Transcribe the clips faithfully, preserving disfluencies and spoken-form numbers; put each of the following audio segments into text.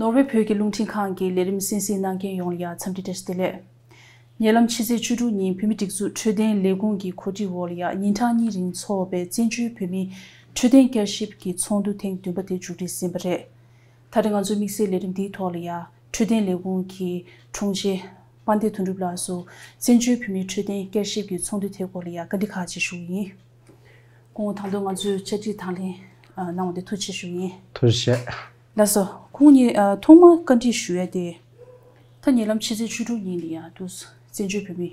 ནོར་ཝེ་བོད་ཀྱི་རླུང་འཕྲིན་ཁང་གི་ལས་རིམ་གསན་གཟིགས་གནང་མཁན་ཡོངས་ལ་ཡང་འཚམས་འདྲི་བཀྲ་ཤིས་བདེ་ལེགས། ཉེ་ལམ་ཕྱི་ཚེས་བཅུ་དྲུག་ཉིན་བོད་མིའི་སྒྲིག་འཛུགས་འཕྲོད་བསྟེན་ལས་ཁུངས་ཀྱི་གོ་སྒྲིག་འོག་ལ་ཡང་ཉིན་གྲངས་གཉིས་རིང་འཚོགས་པའི་བཙན་བྱོལ་བོད་མིའི་འཕྲོད་བསྟེན་བསྐྱར་ཞིབ་ཀྱི་ཚོགས་འདུ་ཐེངས་བདུན་པ་དེ་མཇུག་སྒྲིལ་ཟིན་པ་རེད། ད་རེས་ང་ཚོའི་དམིགས་བསལ་ལས་རིམ་འདིའི་ཐོག་ལ་ཡང་འཕྲོད་བསྟེན་ལས་ཁུངས་ཀྱི་དྲུང་ཆེ་དཔལ་ལྡན་དོན་གྲུབ་ལགས་སུ་བཙན་བྱོལ་བོད་མིའི་འཕྲོད་བསྟེན་བསྐྱར་ཞིབ་ཀྱི་ཚོགས་འདུ་དེའི་སྐོར་ལ་ཡང་བཀའ་འདྲི་ཁག་ཅིག་ཞུ་གི་ཡིན། སྐུ་ངོ་དང་ཐོག་ང་ཚོའི་བཅར་འདྲི་དང་ལེན་གནང་བ་དེ་ཐུགས་རྗེ་ཆེ་ཞུ་ཡིན། ཐུགས་རྗེ་ཆེ། ལགས་སོ། ཁོང་ཉིད་ཐོག་མར་བཀའ་འདྲི་ཞུ་ཡ་དེ། ད་ཉེ་ལམ་ཕྱི་ཚེས་བཅུ་དྲུག་ཉིན་ལ་ཡང་དུ་བཙན་བྱོལ་བོད་མིའི་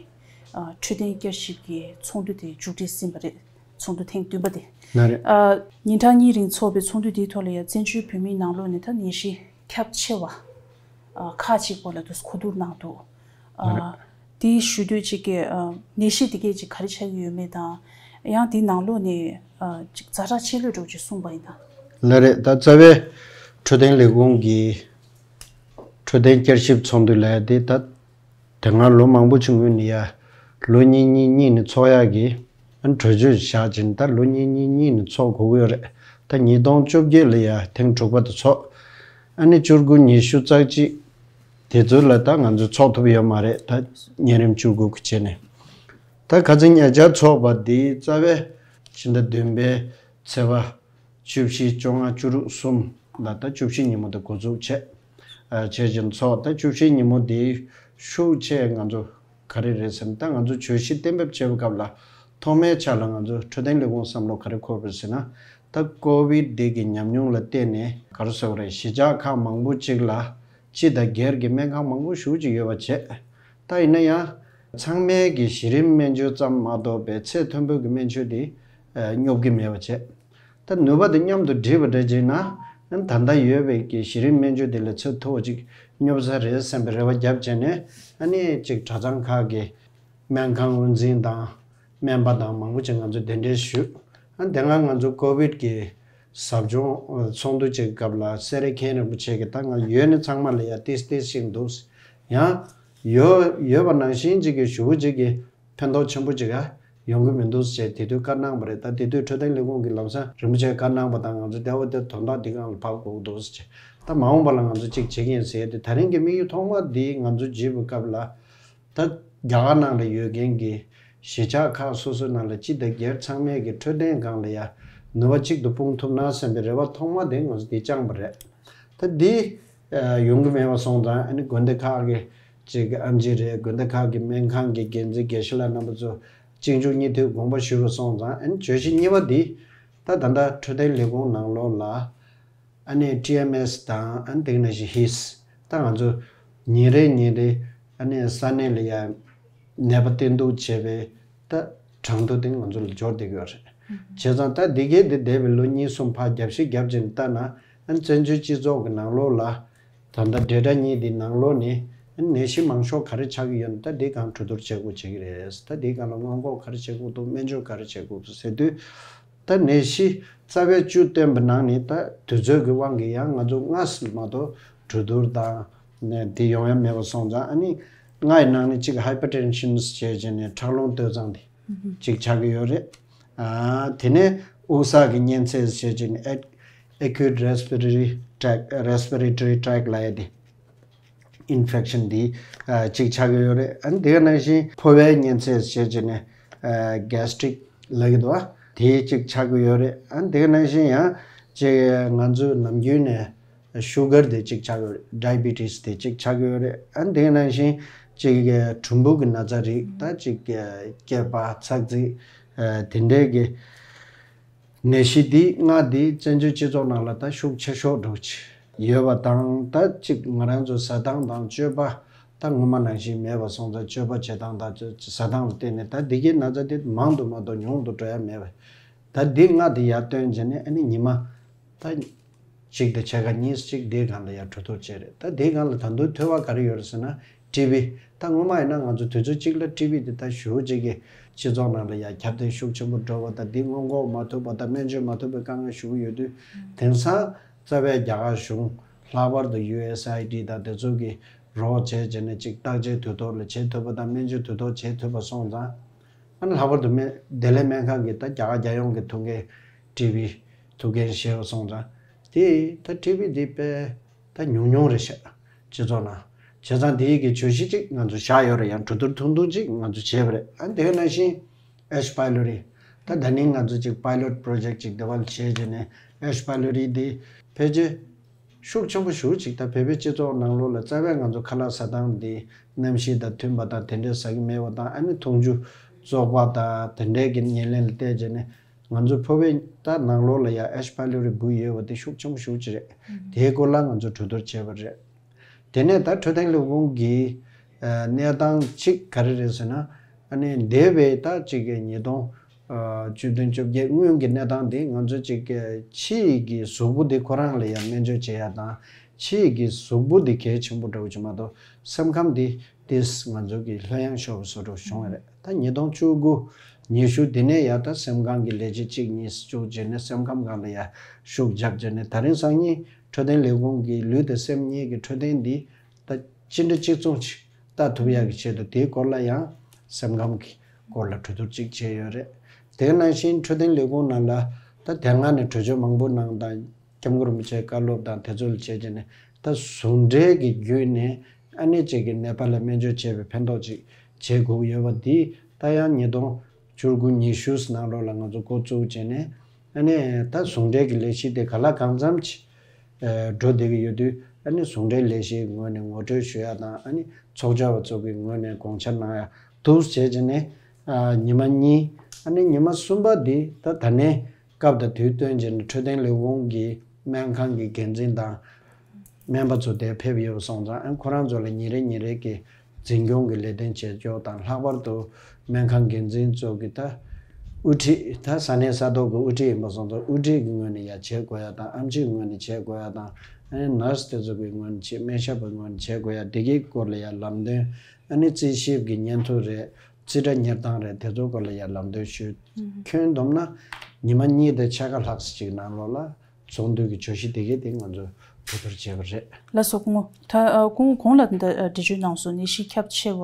འཕྲོད་བསྟེན་བསྐྱར་ཞིབ་ཀྱི་ཚོགས་འདུ་དེ་མཇུག་སྒྲིལ་ཟིན་པ་རེད། ཚོགས་འདུ་ཐེངས་བདུན་པ་དེ། ལགས་རེད། ཉིན་གྲངས་གཉིས་རིང་འཚོགས་པའི་ཚོགས་འདུ་དེའི་ཐོག་ལ་ཡང་བཙན་བྱོལ་བོད་མིའི་ནང་ལོགས་ནས་ད་ནད་གཞི་ཁྱབ་ཆེ་བ་ཁག་ཅིག་སྐོར་ལ་དུ་གོ་བསྡུར་གནང་འདུག་ལགས་རེད། དེའི་ཞུ་འདོད་ཅིག་གི་ནད་གཞི་དེ་གས་ཅིག་ག་རེ་ཆགས་ཀྱི་ཡོད་མེད་དང་། ཡང་དེའི་ནང་ལོགས་ནས་ཅིག་ཛ་དྲག་ཆེ་ལོས་འགྲོ་ཅིག་གསུངས་པ་ཡིན་ན། ལགས་རེད། ད་རྩ་བའི་འཕྲོད་བསྟེན་ལས་ཁུངས་ཀྱི་འཕྲོད་བསྟེན་བསྐྱར་ཞིབ་ཚོགས་འདུ་ལས་དེ་ད་དེ་སྔ་ལོ་མང་པོ་ཅིག་སྔོན་ནས་ཡ་ལོ་གཉིས་གཉིས་གཉིས་ནས་ཚོགས་ཡག་གི་གྲོས་ཆོད་བཞག་ཅིང་ད་ལོ་གཉིས་གཉིས་གཉིས་ནས་ཚོགས་དགོས་ཀྱི་ཡོད་རེད། ད་ཉིས་སྟོང་བཅོ་བརྒྱད་ལ་ཡ་ཐེངས་དྲུག་པ་དེ་ཚོགས། ཨ་ནི་བཅུ་དགུ་ཉི་ཤུ་རྩ་གཅིག་དེ་ཚོ་ལ་ད་ང་ཚོ་ཚོགས་ཐུབ་ཡོད་མ་རེད། ད་གཉན་རིམས་བཅུ་དགུ་གི་བྱས་ནས། ད་ཁ་སང་ཉེ་ཆར་ཚོགས་པ་འདི་རྩ་བའི་ཕྱི་ཟླ་བདུན་པའི་ཚེས་པ་བཅུ་བཞི་བཅོ་ལྔ་བཅུ་དྲུག་གསུམ་ལ་ད་བཅུ་བཞི་ཉིན་མོ་དེ་འགོ་འཛུགས་བྱས། ཨ་བྱས་ཅིང་ཚོགས་ད་བཅུ་བཞི་ཉིན་མོ་འདིའི་ཤུགས་ཆེ་ང་ཚོ་ག་རེ་རེད་ཟེར་ན། ད་ང་ཚོ་བརྗོད་གཞི་གཏན་འབེབས་བྱེད་པའི་སྐབས་ལ་ཐོག་མའི་ཆ་ལ་ང་ཚོ་འཕྲོད་བསྟེན་ལས་ཁུངས་བསམ་བློ་ག་རེ་འཁོར་བ་ཟེར་ན། ད་ཀོ་བིད་འདི་གི་ཉམས་མྱོང་ལ་བརྟེན་ནས་ག་རེ་ཟེར་བ་རེད། གཞིས་ཆགས་ཁག་མང་པོ་ཅིག་ལ་སྤྱི་དང་སྒེར་གྱི་སྨན་ཁང་མང་པོ་ཞེ་པོ་ཅིག་ཡོད་པ་བྱས། ད་ཡིན་ན་ཡང་ཚང་མས་ཀྱི་གཞི་རིམ་སྨན་བཅོས་ཙམ་མ་གཏོགས་པའི་ཚད་མཐོན་པོའི་གི་སྨན་བཅོས་དེ་སྙོབ་ཀྱི་མེད་པ་བྱས། ད་ནུས་པ་དེ་མཉམ་དུ་སྒྲིལ་བ་འདྲ་བྱས་ན། ད་ལྟ་ཡོད་པའི་གི་གཞི་རིམ་སྨན་བཅོས་དེ་ལ་ཚད་མཐོ་བོ་ཅིག་སྙོབ་ས་རེད་བསམ་པའི་རེ་བ་བརྒྱབ་བྱས་ནས། ཨ་ནི་ཅིག་གྲྭ་ཚང་ཁག་གི་སྨན་ཁང་དབུ་འཛིན་དང་སྨན་པ་དང་མང་པོ་ཅིག་ང་ཚོ་གདན་འདྲེན་ཞུས། ཨ་དེ་སྔ་ང་ཚོ་ཀོ་བིད་ཀྱི་ཟབ་སྦྱོང་ཚོགས་འདུ་ཅིག་གི་སྐབས་ལ་སེ་ར་མཁན་རིན་པོ་ཆེ་གིས་ད་ང་ཡོད་ནི་ཚང་མ་ལ་ཡ་ཏིས་ཏིས་ཤིག་འདུག་ཡང་ཡོད་ཡོད་པ་ནང་བཞིན་ཅིག་གི་ཞེ་པོ་ཅིག་གི་ཕན་ཐོགས་ཆེན་པོ་ཅིག་ཡོང་གི་མི་འདུག་ཅེས་དེ་དུས་བཀའ་གནང་བ་རེད། ད་དེ་དུས་འཕྲོད་བསྟེན་ལས་ཁུངས་ཀྱི་ལམ་སང་རིན་པོ་ཆེས་བཀའ་གནང་བ་དང་ང་ཚོ་དེ་བ་དེ་དོན་དག་འདི་སྒང་ལ་བབས་དགོས་འདུག་ཅེས། ད་མ་འོངས་པ་ལ་ང་ཚོ་ཅིག་བྱེད་ཀྱི་ཡིན་ཟེར་ཏེ། ད་རིང་གི་དམིགས་ཡུལ་ཐོག་མ་འདི་ང་ཚོ་བརྗེ་བའི་སྐབས་ལ། ད་རྒྱ་གར་ནང་ལ་ཡོད་མཁན་གྱི་གཞིས་ཆགས་ཁག་སོ་སོའི་ནང་ལ་སྤྱི་དང་སྒེར་ཚང་མས་ཀྱི་འཕྲོད་བསྟེན་སྒང་ལ་ཡ་ནུས་པ་གཅིག་ཏུ་སྤུངས་ཐུབ་ན་བསམ་པའི་རེ་བ་ཐོག་མ་དེ་ང་ཚོ་འདི་བཅངས་པ་རེད། ད་འདི་ཡོང་གི་མེད་པ་སོང་ཙང་། ཨ་ནི་དགོན་སྡེ་ཁག་གི་ཅིག་ཨེམ་ཆི་རེད། དགོན་སྡེ་ཁག་གི་སྨན་ཁང་གི་འགན་འཛིན་དགེ་བཤེས་ལགས་རྣམ་པ་ཚོ་གཅིག་མཇུག་གཉིས་མཐུད་དགོངས་པ་ཞུས་པ་སོང་ཙང་། ཨ་ནི་བརྗོད་གཞི་གཉིས་པ་འདི་ད་ད་ལྟ་འཕྲོད་བསྟེན་ལས་ཁུངས་ནང་ལོགས་ལ། ཨ་ནི་ཊི་ཨེམ་ཨེས་དང་། ཨ་ནི་དེ་ག་ནང་བཞིན་ཧིས། ད་ང་ཚོ་ཉིན་རེ་ཉིན་རེ་ཨ་ནི་ས་གནས་ལ་ཡ་ནད་པ་བསྟེན་གཏུགས་བྱེད་པའི་ད་གྲངས་ཐོ་དེ་ང་ཚོ་ལ་འབྱོར་བསྡད་ཀྱི་ཡོད་རེད། བྱས་ཙང་ད་འདི་གས་དེ་འདས་པའི་ལོ་གཉིས་གསུམ་ཕར་རྒྱབ་བཤིག་རྒྱབ་བྱས་ནས་ལྟ་ན། ཨ་ནི་བཙན་བྱོལ་སྤྱི་ཚོགས་ཀྱི་ནང་ལོགས་ལ་ད་ལྟ་ཌེ་ཊ་གཉིས་འདི་ནང་ལོགས་ནས་ཨ་ནི་ནད་གཞི་མང་ཤོས་ག་རེ་ཆགས་ཀྱི་ཡོད་ན། ད་འདི་སྒང་གྲོས་བསྡུར་བྱེད་དགོས་བྱེད་ཀྱི་རེད། ད་འདི་སྒང་ལ་སྔོན་འགོག་ག་རེ་བྱེད་དགོས་འདུག་སྨན་བཅོས་ག་རེ་བྱེད་དགོས་འདུག་ཟེར་དུས། ད་ནད་གཞི་རྩ་བའི་བཅུ་བཏོན་པའི་ནང་ནས་ད་དུས་ཚོད་ཀྱི་དབང་གིས་ཡང་ང་ཚོ་ལྔ་ཙམ་མ་གཏོགས་གྲོས་བསྡུར་དང་ནས་དེ་ཡོང་ཡ་མེད་པ་སོང་ཙང་། ཨ་ནི་ལྔ་ཡི་ནང་ནས་གཅིག་ཧའི་པར་ཊེན་ཤན་ཞེས་བྱས་ནས་ཁྲག་རླུང་སྟོད་འཛིན་དེ་གཅིག་ཆགས་ཀྱི་ཡོད་རེད། ཨ་དེ་ནས་དབུགས་བསགས་ཀྱི་གཉན་ཚད་ཞེས་བྱས་ནས་ཨེ་ཨེ་ཁུ་ཊི་རེ་སི་པི་རེ་ཊོ་རི་ཊེག་རེ་སི་པི་རེ་ཊོ་རི་ཊེག་ལབ་ཡ་དེ། ཨིན་ཕེག་ཤན་འདི་ཨ་གཅིག་ཆགས་ཀྱི་ཡོད་རེད། ཨ་ནི་དེ་ག་ནང་བཞིན་ཕོ་བའི་གཉན་ཚད་ཞེས་བྱས་ནས་ཨ་གེ་སི་ཊི་རིག་ལབ་ཀྱི་འདུག་པ། དེ་གཅིག་ཆགས་ཀྱི་ཡོད་རེད། ཨ་ནི་དེ་ག་ནང་བཞིན་ཡང་གཅིག་ང་ཚོས་ནམ་རྒྱུན་ནས་ཤུ་གར་དེ་གཅིག་ཆགས་ཀྱི་ཡོད་རེད། ཌའི་བི་ཊི་སི་དེ་གཅིག་ཆགས་ཀྱི་ཡོད་རེད། ཨ་ནི་དེ་ག་ནང་བཞིན་གཅིག་གྲུམ་བུ་གི་ན་ཚ་རིགས། ད་གཅིག་སྐྱེས་པ་ཚག་རྩིད་ཨ་དེ་འདྲའི་གི་ནད་གཞི་འདི་ལྔ་འདི་བཙན་བྱོལ་སྤྱི་ཚོགས་ནང་ལ་ད་ཤུགས་ཆེ་ཤོས་འདྲ་ཅིག་ཡོད་པ་དང་། ད་གཅིག་ང་རང་ཚོ་ཟ་སྟངས་དང་སྤྱོད་པ་ད་སྔོན་མ་ནང་བཞིན་མེད་པ་སོང་ཙང་། སྤྱོད་པ་བྱེད་སྟངས་དང་ཟ་སྟངས་ལ་བརྟེན་ནས་ད་འདི་གའི་ན་ཚ་དེ་མང་དུ་མ་གཏོགས་ཉུང་དུ་འགྲོ་ཡ་མེད་པ། ད་འདི་ལྔ་འདི་ཡར་བཏོན་བྱས་ནས་ཨ་ནི་ཉི་མ་ད་གཅིག་དང་ཕྱེད་ཀ་གཉིས་གཅིག་འདིའི་སྒང་ལ་ཡར་གྲོས་བསྡུར་བྱས་རེད། ད་འདིའི་སྒང་ལ་ད་དུང་ཐོས་པ་ག་རེ་ཡོད་རེད་ཟེར་ན། ཊི་བི། ད་སྔོན་མ་ཡིན་ན་ང་ཚོ་དུས་ཚོད་གཅིག་ལ་ཊི་བི་འདི་ད་ཞེ་པོ་ཅིག་གི་སྤྱི་ཚོགས་ནང་ལ་ཡར་ཁྱབ་གདལ་ཤུགས་ཆེན་པོ་འགྲོ་བ་དང་། འདི་སྔོན་འགོག་མ་ཐུབ་པ་དང་སྨན་བཅོས་མ་ཐུབ་པའི་དཀའ་ངལ་ཞེ་པོ་ཡོད་དུས། དེང་སང་རྩ་བའི་རྒྱ་གར་གཞུང་། ལྷག་པར་དུ་ཡུ་ཨེས་ཨའི་ཌི་དང་དེ་ཚོ་གིས་རོགས་བྱས་བྱས་ནས་ཅིག་བརྟག་དཔྱད་དུས་ཐོག་ལ་བྱེད་ཐུབ་པ་དང་སྨན་བཅོས་དུས་ཐོག་བྱེད་ཐུབ་པ་སོང་ཙང་། ཨ་ནི་ལྷག་པར་དུ་སྨན་བདེ་ལེགས་སྨན་ཁང་གིས་ད་རྒྱ་གར་རྒྱལ་ཡོངས་ཀྱི་ཐུགས་འགན་ཊི་བི་ཐུགས་འགན་བཞེས་པ་སོང་ཙང་། དེ་ད་ཊི་བི་འདི་དཔེ་ད་ ད་ཉུང་ཉུང་རེད་ཤག་སྤྱི་ཚོགས་ནང་། བྱས་ཙང་དེའི་གི་བརྗོད་གཞི་ཅིག་ང་ཚོ་བཞག་ཡོད་རེད། ཡང་གྲོས་བསྡུར་ཐུང་ཐུང་ཅིག་ང་ཚོ་བྱས་པ་རེད། ཨ་དེ་ནང་བཞིན་ཨེཤ་པའི་ལོ་རི། ད་ད་ནིང་ང་ཚོ་ཅིག་པའི་ལོཊ་པོ་རོ་ཇེཀ་ཅིག་འདི་བ་ལ་བྱས་བྱས་ནས་ཨེཤ་པའི་ལོ་རི་འདི་ཕལ་ཆེར་ཤུགས་ཆེན་པོ་ཞེ་པོ་ཅིག་ད་བོད་པའི་སྤྱི་ཚོགས་ནང་ལོགས་ལ་རྩ་བའི་ང་ཚོ་ཁ་ལག་ཟ་སྟངས་འདི་གནམ་གཤིས་དང་མཐུན་པ་དང་དེ་འདྲའི་ཟ་གི་མེད་པ་དང་། ཨ་ནི་འཐུང་ཆུ་བཙོག་པ་དང་དེ་འདྲའི་གི་ཉེར་ལེན་ལ་བལྟས་བྱས་ནས་ང་ཚོ་ཕོ་བའི་ད་ནང་ལོགས་ལ་ཡ་ཨེཤ་པའི་ལོ་རི་འབུ་ཡོད་པ་དེ་ཤུགས་ཆེན་པོ་ཞེ་པོ་ཅིག་རེད། དེའི་སྐོར་ལ་ང་ཚོ་གྲོས་བསྡུར་བྱས་པ་རེད། དེ་ནས་ད་འཕྲོད་བསྟེན་ལས་ཁུངས་ཀྱི་ཨ་གནས་སྟངས་གཅིག་ག་རེ་རེད་ཟེར་ན། ཨ་ནི་འདས་པའི་ད་གཅིག་གི་ཉིས་སྟོང་ཨ་བཅུ་བདུན་བཅོ་བརྒྱད་སྔོན་གྱི་གནས་སྟངས་འདི་ང་ཚོ་གཅིག་གི་ཕྱི་ཡི་གི་གཟུགས་པོ་འདི་ཁོ་རང་ལ་ཡང་སྨན་བཅོས་བྱེད་ཡ་དང་། ཕྱི་ཡི་གི་གཟུགས་པོ་འདི་གལ་ཆེན་པོ་འདྲ་བོ་ཅིག་མ་གཏོགས་སེམས་ཁམས་འདི་ཏིས་ང་ཚོ་གི་ལྷོད་ཡངས་ཤོར་བ་བཟོ་འདྲ་བྱུང་བ་རེད། ད་ཉིས་སྟོང་བཅུ་དགུ་ཉི་ཤུ་འདི་ནས་ཡ་ད་སེམས་ཁམས་ཀྱི་ལས་བྱེད་གཅིག་གཉིས་བཅུག་བྱས་ནས་སེམས་ཁམས་སྒང་ལ་ཡ་ཤུགས་རྒྱབ་བྱས་ནས་ད་རིང་སང་ཉིན་འཕྲོད་བསྟེན་ལས་ཁུངས་ཀྱི་ལུས་དང་སེམས་གཉིས་ཀྱི་འཕྲོད་བསྟེན་འདི་ད་ཅི་འདྲ་གཅིག་མཚུངས་ཤིག་ལྟ་ཐུབ་ཡག་གི་ཆེད་དུ་དེའི་སྐོར་ལ་ཡང་སེམས་ཁམས་ཀྱི་སྐོར་ལ་གྲོས་བསྡུར་ཅིག་བྱས་ཡོད་རེད། དེ་ནང་བཞིན་འཕྲོད་བསྟེན་ལས་ཁུངས་ནང་ལ་ད་དེ་སྔ་ནས་གྲོས་ཆོད་མང་པོ་གནང་དང་། སྐྱབས་མགོན་རིན་པོ་ཆེའི་བཀའ་སློབ་དང་དེ་ཚོ་ལ་བྱས་རྗེས་ནས་ད་ཟུང་འབྲེལ་གྱི་བརྒྱུད་ནས་ཨ་ནེ་གཅིག་གི་ནད་པ་ལ་སྨན་བཅོས་བྱས་པའི་ཕན་ཐོགས་ཅིག་བྱེད་དགོས་ཀྱི་ཡོད་པ་འདི་ད་ཡང་ཉིས་སྟོང་བཅུ་དགུ་ཉི་ཤུ་ནང་ལོགས་ལ་ང་ཚོ་འགོ་བཙུགས་བྱས་ནས། ཨ་ནེ་ད་ཟུང་འབྲེལ་གྱི་ལས་གཞི་དེ་ག་ལ་གང་འཚམ་ཅིག་ཨ་འགྲོ་བསྡད་ཀྱི་ཡོད་དུས། ཨ་ནེ་ཟུང་འབྲེལ་ལས་གཞིའི་ངོས་ནས་ངོ་སྤྲོད་ཞུ་ཡ་དང་། ཨ་ནེ་ཚོགས་བཅར་བ་ཚོ་གི་ངོས་ནས་དགོངས་འཆར་གནང་ཡ་འདུག་བྱས་རྗེས་ནས། ཨ་ཉི་མ་གཉིས། ཨ་ནེ་ཉི་མ་གསུམ་པ་འདི་ད་ད་ནས་སྐབས་དང་དུས་བསྟུན་བྱས་ནས་འཕྲོད་བསྟེན་ལས་ཁུངས་ཀྱི་སྨན་ཁང་གི་འགན་འཛིན་དང་། སྨན་པ་ཚོ་དེར་ཕེབས་ཡོད་པ་སོང་ཙང་། ཨ་ཁོ་རང་ཚོ་ལ་ཉིན་རེ་ཉིན་རེ་གི་འཛིན་སྐྱོང་གི་ལས་དོན་བྱེད་ཕྱོགས་དང་། ལྷག་པར་དུ་སྨན་ཁང་འགན་འཛིན་ཚོ་གི་ད་དབུ་ཁྲིད། ད་ས་གནས་ས་ཐོག་གི་དབུ་ཁྲིད་ཡིན་པ་སོང་ཙང་། དབུ་ཁྲིད་ཀྱི་ངོས་ནས་ཡ་བྱེད་དགོས་ཡ་དང་། ཨེམ་ཆི་ངོས་ནས་བྱེད་དགོས་ཡ་དང་། ཨ་ནི་ནར་སི་དེ་ཚོ་གི་ངོས་ནས་བྱེད། སྨན་ཞབས་པའི་ངོས་ནས་བྱེད་དགོས་ཡ་དེ་གའི་སྐོར་ལ་ཡ་ལམ་སྟོན། ཨ་ནི་རྩིས་ཞིབ་ཀྱི་སྙན་ཐོ་རེད། རྩིས་ཁྲ་གཉེར་སྟངས་རེད། དེ་ཚོའི་སྐོར་ལ་ཡ་ལམ་སྟོན་ཞུས། ཁྱོན་བསྡོམས་ན་ཉི་མ་གཉིས་དང་ཕྱེད་ཀ་ལྷག་ཙམ་ཅིག་ནང་ལོགས་ལ་ཚོགས་འདུ་གི་བརྗོད་གཞི་དེ་གའི་དེ་ང་ཚོས་གོ་བསྡུར་བྱས་པ་རེད། ལགས་སོ། སྐུ་ངོ། ད་ཨ་སྐུ་ངོ་གོང་ལ་འདི་ཨ་འགྲེལ་བརྗོད་གནང་སོང་། ནད་གཞི་ཁྱབ་ཆེ་བ་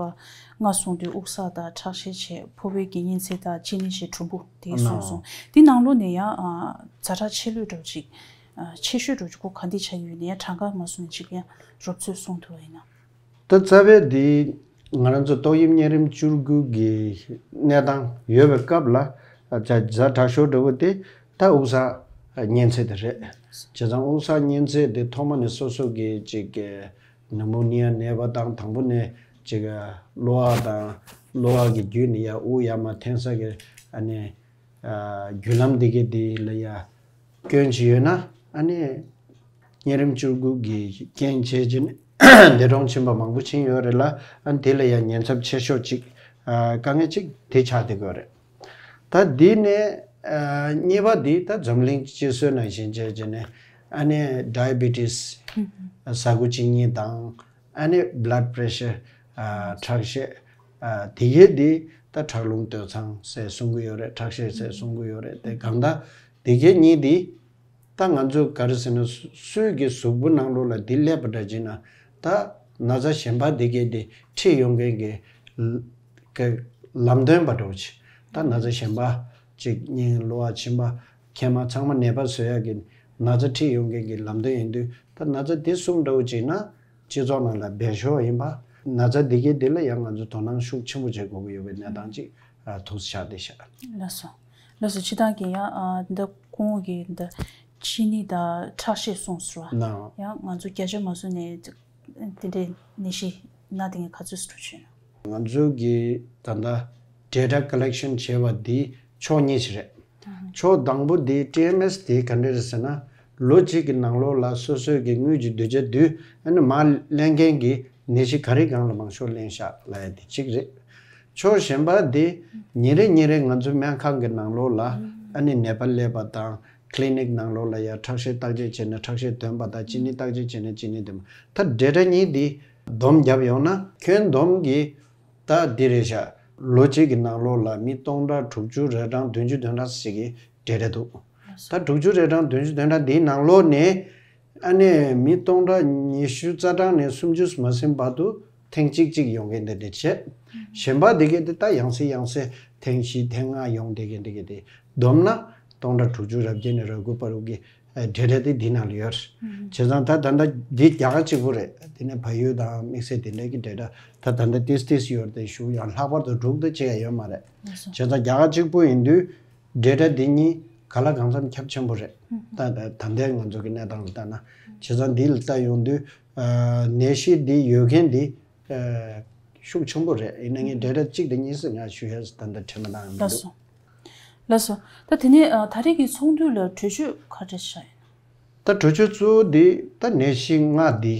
ལྔ་གསུངས་དུས། དབུགས་བསགས་དང་ཁྲག་ཤེད་ཆེ། ཕོ་བའི་གི་གཉན་ཚད་དང་གཅིན་སྙི་ཞེས་གྲུམ་བུ་དེ་གསུངས་སོང་། དེ་ནང་ལོགས་ནས་ཡང་ཨ་ཛ་དྲག་ཆེ་ལོས་འགྲོ་ཅིག་ཨ་ཆེ་ཤོས་འགྲོ་ཅིག་གོ་ག་འདི་ཆགས་ཡོད་ནས་ཡང་གྲངས་ཀ་མ་གསུངས་ནས་ཅིག་ཡང་རོབ་ཚོད་གསུངས་ཐུབ་པ་ཡིན་ན། ད་རྩ་བའི་འདི་ང་རང་ཚོ་ཏོག་དབྱིབས་གཉན་རིམས་བཅུ་དགུ་གི་གནས་སྟངས་ཡོད་པའི་སྐབས་ལ་ཨ་ཛ་ཛ་དྲག་ཤོས་འདྲ་བོ་དེ་ད་དབུགས་བསགས་གཉན་ཚད་དེ་རེད། བྱས་ཙང་དབུགས་བསགས་གཉན་ཚད་དེ་ཐོག་མ་ནས་སོ་སོ་གི་ཅིག་ནུ་མོ་ནི་ཡ་ནད་པ་དང་། དང་པོ་ནས་ཅིག་གློ་བ་དང་། གློ་བ་གི་བརྒྱུད་ནས་ཡ་དབུགས་ཡར་མར་འཐེན་ས་གི་ཨ་ནི་ཨ་བརྒྱུད་ལམ་འདི་གའི་འདི་ལ་ཡ་སྐྱོན་ཅིག་ཡོད་ན། ཨ་ནི་གཉན་རིམས་བཅུ་དགུ་གི་རྐྱེན་བྱས་ཀྱིན་འདས་གྲོངས་ཕྱིན་པ་མང་པོ་ཕྱིན་ཡོད་རེད་ལ། ཨ་ནི་དེ་ལ་ཡ་ཉེན་ཚབས་ཆེ་ཤོས་ཅིག་ཨ་དཀའ་ངལ་ཅིག་དེ་ཆགས་བསྡད་ཀྱི་ཡོད་རེད། ད་འདི་ནས་ཨ་གཉིས་པ་འདི་ད་འཛམ་གླིང་སྤྱི་སྲོལ་ནང་བཞིན་བྱས་ཀྱིན་ཨ་ནི་ཌའི་བི་ཊིས། ཟ་ཁུ་གཅིན་སྙི་དང་། ཨ་ནི་བྷ་ལཌ་པི་རེ་ཤར། ཨ་ཁྲག་ཤེད། ཨ་དེ་གའི་འདི་ད་ཁྲག་རླུང་སྟོད་འཚངས་ཟེར་གསུང་གི་ཡོད་རེད། ཁྲག་ཤེད་ཟེར་གསུང་གི་ཡོད་རེད། དེ་གང་ལྟར་དེ་གའི་གཉིས་འདི་ད་ང་ཚོས་ག་རེ་ཟེར་ན། སུ་སུའི་གི་གཟུགས་པོ་ནང་ལོགས་ལ་འདི་སླེབས་པ་འདྲ་བྱས་ན། ད་ན་ཚ་གཞན་པ་འདི་གའི་འདི་ཁྲིད་ཡོང་མཁན་གྱི་གི་ལམ་སྟོན་པ་འདྲ་བོ་ཅིག་ད་ན་ཚ་གཞན་པ་ཅིག་གཉན་གློ་བ་མཆིན་པ་མཁལ་མ་ཚང་མ་ནད་པ་བཟོ་ཡག་གི་ན་ཚ་ཁྲིད་ཡོང་མཁན་གྱི་ལམ་སྟོན་ཡིན་དུས། ད་ན་ཚ་འདི་གསུམ་འདྲ་བོ་ཅིག་ན་སྤྱི་ཚོགས་ནང་ལ་སྦས་ཤོག་ཡིན་པ། ན་ཚ་འདི་གའི་འདི་ལ་ཡང་ང་ཚོ་དོ་སྣང་ཤུགས་ཆེན་པོ་བྱེད་དགོས་ཀྱི་ཡོད་པའི་གནས་སྟངས་ཅིག་ཨ་ཐུགས་ཆགས་བསྡད་ཤག་ལགས་སོ། ལགས་སོ། སྤྱིར་བཏང་གི་ཡང་ཨ་འདི་སྐུ་ངོ་གིས་འདི་གཅིན་སྙི་དང་ཁྲག་ཤེད་གསུངས་སོང་བ། ནའོ། ཡང་ང་ཚོ་བརྒྱ་ཆ་མ་སོང་ནས་དེ་འདྲའི་ནད་གཞི་ན་དེ་ངས་ག་ཚོད་སུ་བྱུང་ཡོད་ན། ང་ཚོ་གིས་ད་ལྟ་ཌེ་ཊ་ཀོ་ལེག་ཤན་བྱས་པ་འདི་ཕྱོགས་གཉིས་ཤིག་རེད། ཕྱོགས་དང་པོ་འདི་ཊི་ཨེམ་ཨེས་འདི་ག་འདྲ་རེད་ཟེར་ན། ལོ་གཅིག་གི་ནང་ལོགས་ལ་སོ་སོའི་གི་དངུལ་གྱི་གདུལ་བྱ་བསྡུས། ཨ་ནི་མར་ལེན་མཁན་གྱི་ནད་གཞི་ག་རེ་སྒང་ལ་མང་ཤོས་ལེན་ཤག་ལབ་ཡ་དེ་གཅིག་རེད། ཕྱོགས་གཞན་པ་འདི་ཉིན་རེ་ཉིན་རེ་ང་ཚོའི་སྨན་ཁང་གི་ནང་ལོགས་ལ་ཨ་ནི་ནད་པ་སླེབས་པ་དང་། ཀི་ལི་ནིག་ནང་ལོགས་ལ་ཡ་ཁྲག་ཤེད་བརྟག་དཔྱད་བྱས་ན་ཁྲག་ཤེད་ཐོན་པ་དང་། གཅིན་སྙི་བརྟག་དཔྱད་བྱས་ན་གཅིན་སྙི་ཐོན་པ། ད་ཌེ་ཊ་གཉིས་འདི་བསྡོམས་བརྒྱབ་ཡོང་ན་ཁྱོན་བསྡོམས་ཀྱི་ད་འདི་རེད་ཤག་ལོ་གཅིག་གི་ནང་ལོགས་ལ་མི་སྟོང་ཕྲག་དྲུག་ཅུ་རེ་གྲངས་བདུན་ཅུ་དོན་གྲངས་ཞིག་གི་ཌེ་ཊ་འདུག་ད་དྲུག་ཅུ་རེ་གྲངས་བདུན་ཅུ་དོན་གྲངས་འདིའི་ནང་ལོགས་ནས་ཨ་ནི་མི་སྟོང་ཕྲག་ཉི་ཤུ་རྩ་གྲངས་ནས་སུམ་ཅུ་མ་ཟིན་བར་དུ་ཐེངས་གཅིག་གཅིག་ཡོང་མཁན་དེ་འདྲ་བྱས། གཞན་པ་དེ་གས་དེ་ད་ཡང་སེ་ཡང་སེ་ཐེངས་བཞི་ཐེངས་ལྔ་ཡོང་བསྡད་མཁན་དེ་གས་དེ་བསྡོམས་ན་སྟོང་ཕྲག་དྲུག་ཅུ་རེ་བརྒྱད་ནས་རེ་དགུ་བར་དུ་གི་ data་དེ་འདི་ནང་ལ་ཡོད་རེད། བྱས་ཙང་ད་ད་ལྟ་འདི་རྒྱ་གར་གཅིག་པུ་རེད། དེ་ནས་བལ་ཡུལ་དང་དམིགས་བསལ་དེ་འདྲ་གི་data་ད་ད་ལྟ་ཏིས་ཏིས་ཡོད་རེད། དེ་ཞུ་ཡང་ལྷག་པར་དུ་འབྲུག་དང་གཅིག་ཡང་ཡོད་མ་རེད། བྱས་ཙང་རྒྱ་གར་གཅིག་པུ་ཡིན་དུས་data་འདི་གཉིས་ག་ལ་གང་འཚམ་ཁྱབ་ཆེན་པོ་རེད། ད་ད་ད་ལྟའི་ང་ཚོ་གི་གནས་སྟངས་ལ་ལྟ་ན། བྱས་ཙང་འདི་ལ་ལྟ་ཡོང་དུས་ནད་གཞི་འདི་ཡོད་མཁན་འདི་ཤུགས་ཆེན་པོ་རེད། ཡིན་ན་ངས་data་གཅིག་དང་གཉིས་ཙམ་ང་ཞུ་ཡས་ད་ལྟ་དྲན་པ་བཏང་ཡོང་དུས། ལགས་སོ། ལགས་སོ། ད་དེ་ནས་ཨ་ད་རེས་ཀྱི་ཚོགས་འདུ་ལ་གྲོས་ཆོད་ག་རེ་བཞག་ཡོད་ན། ད་གྲོས་ཆོད་གཙོ་བོ་འདི་ད་ནད་གཞི་ལྔ་འདི་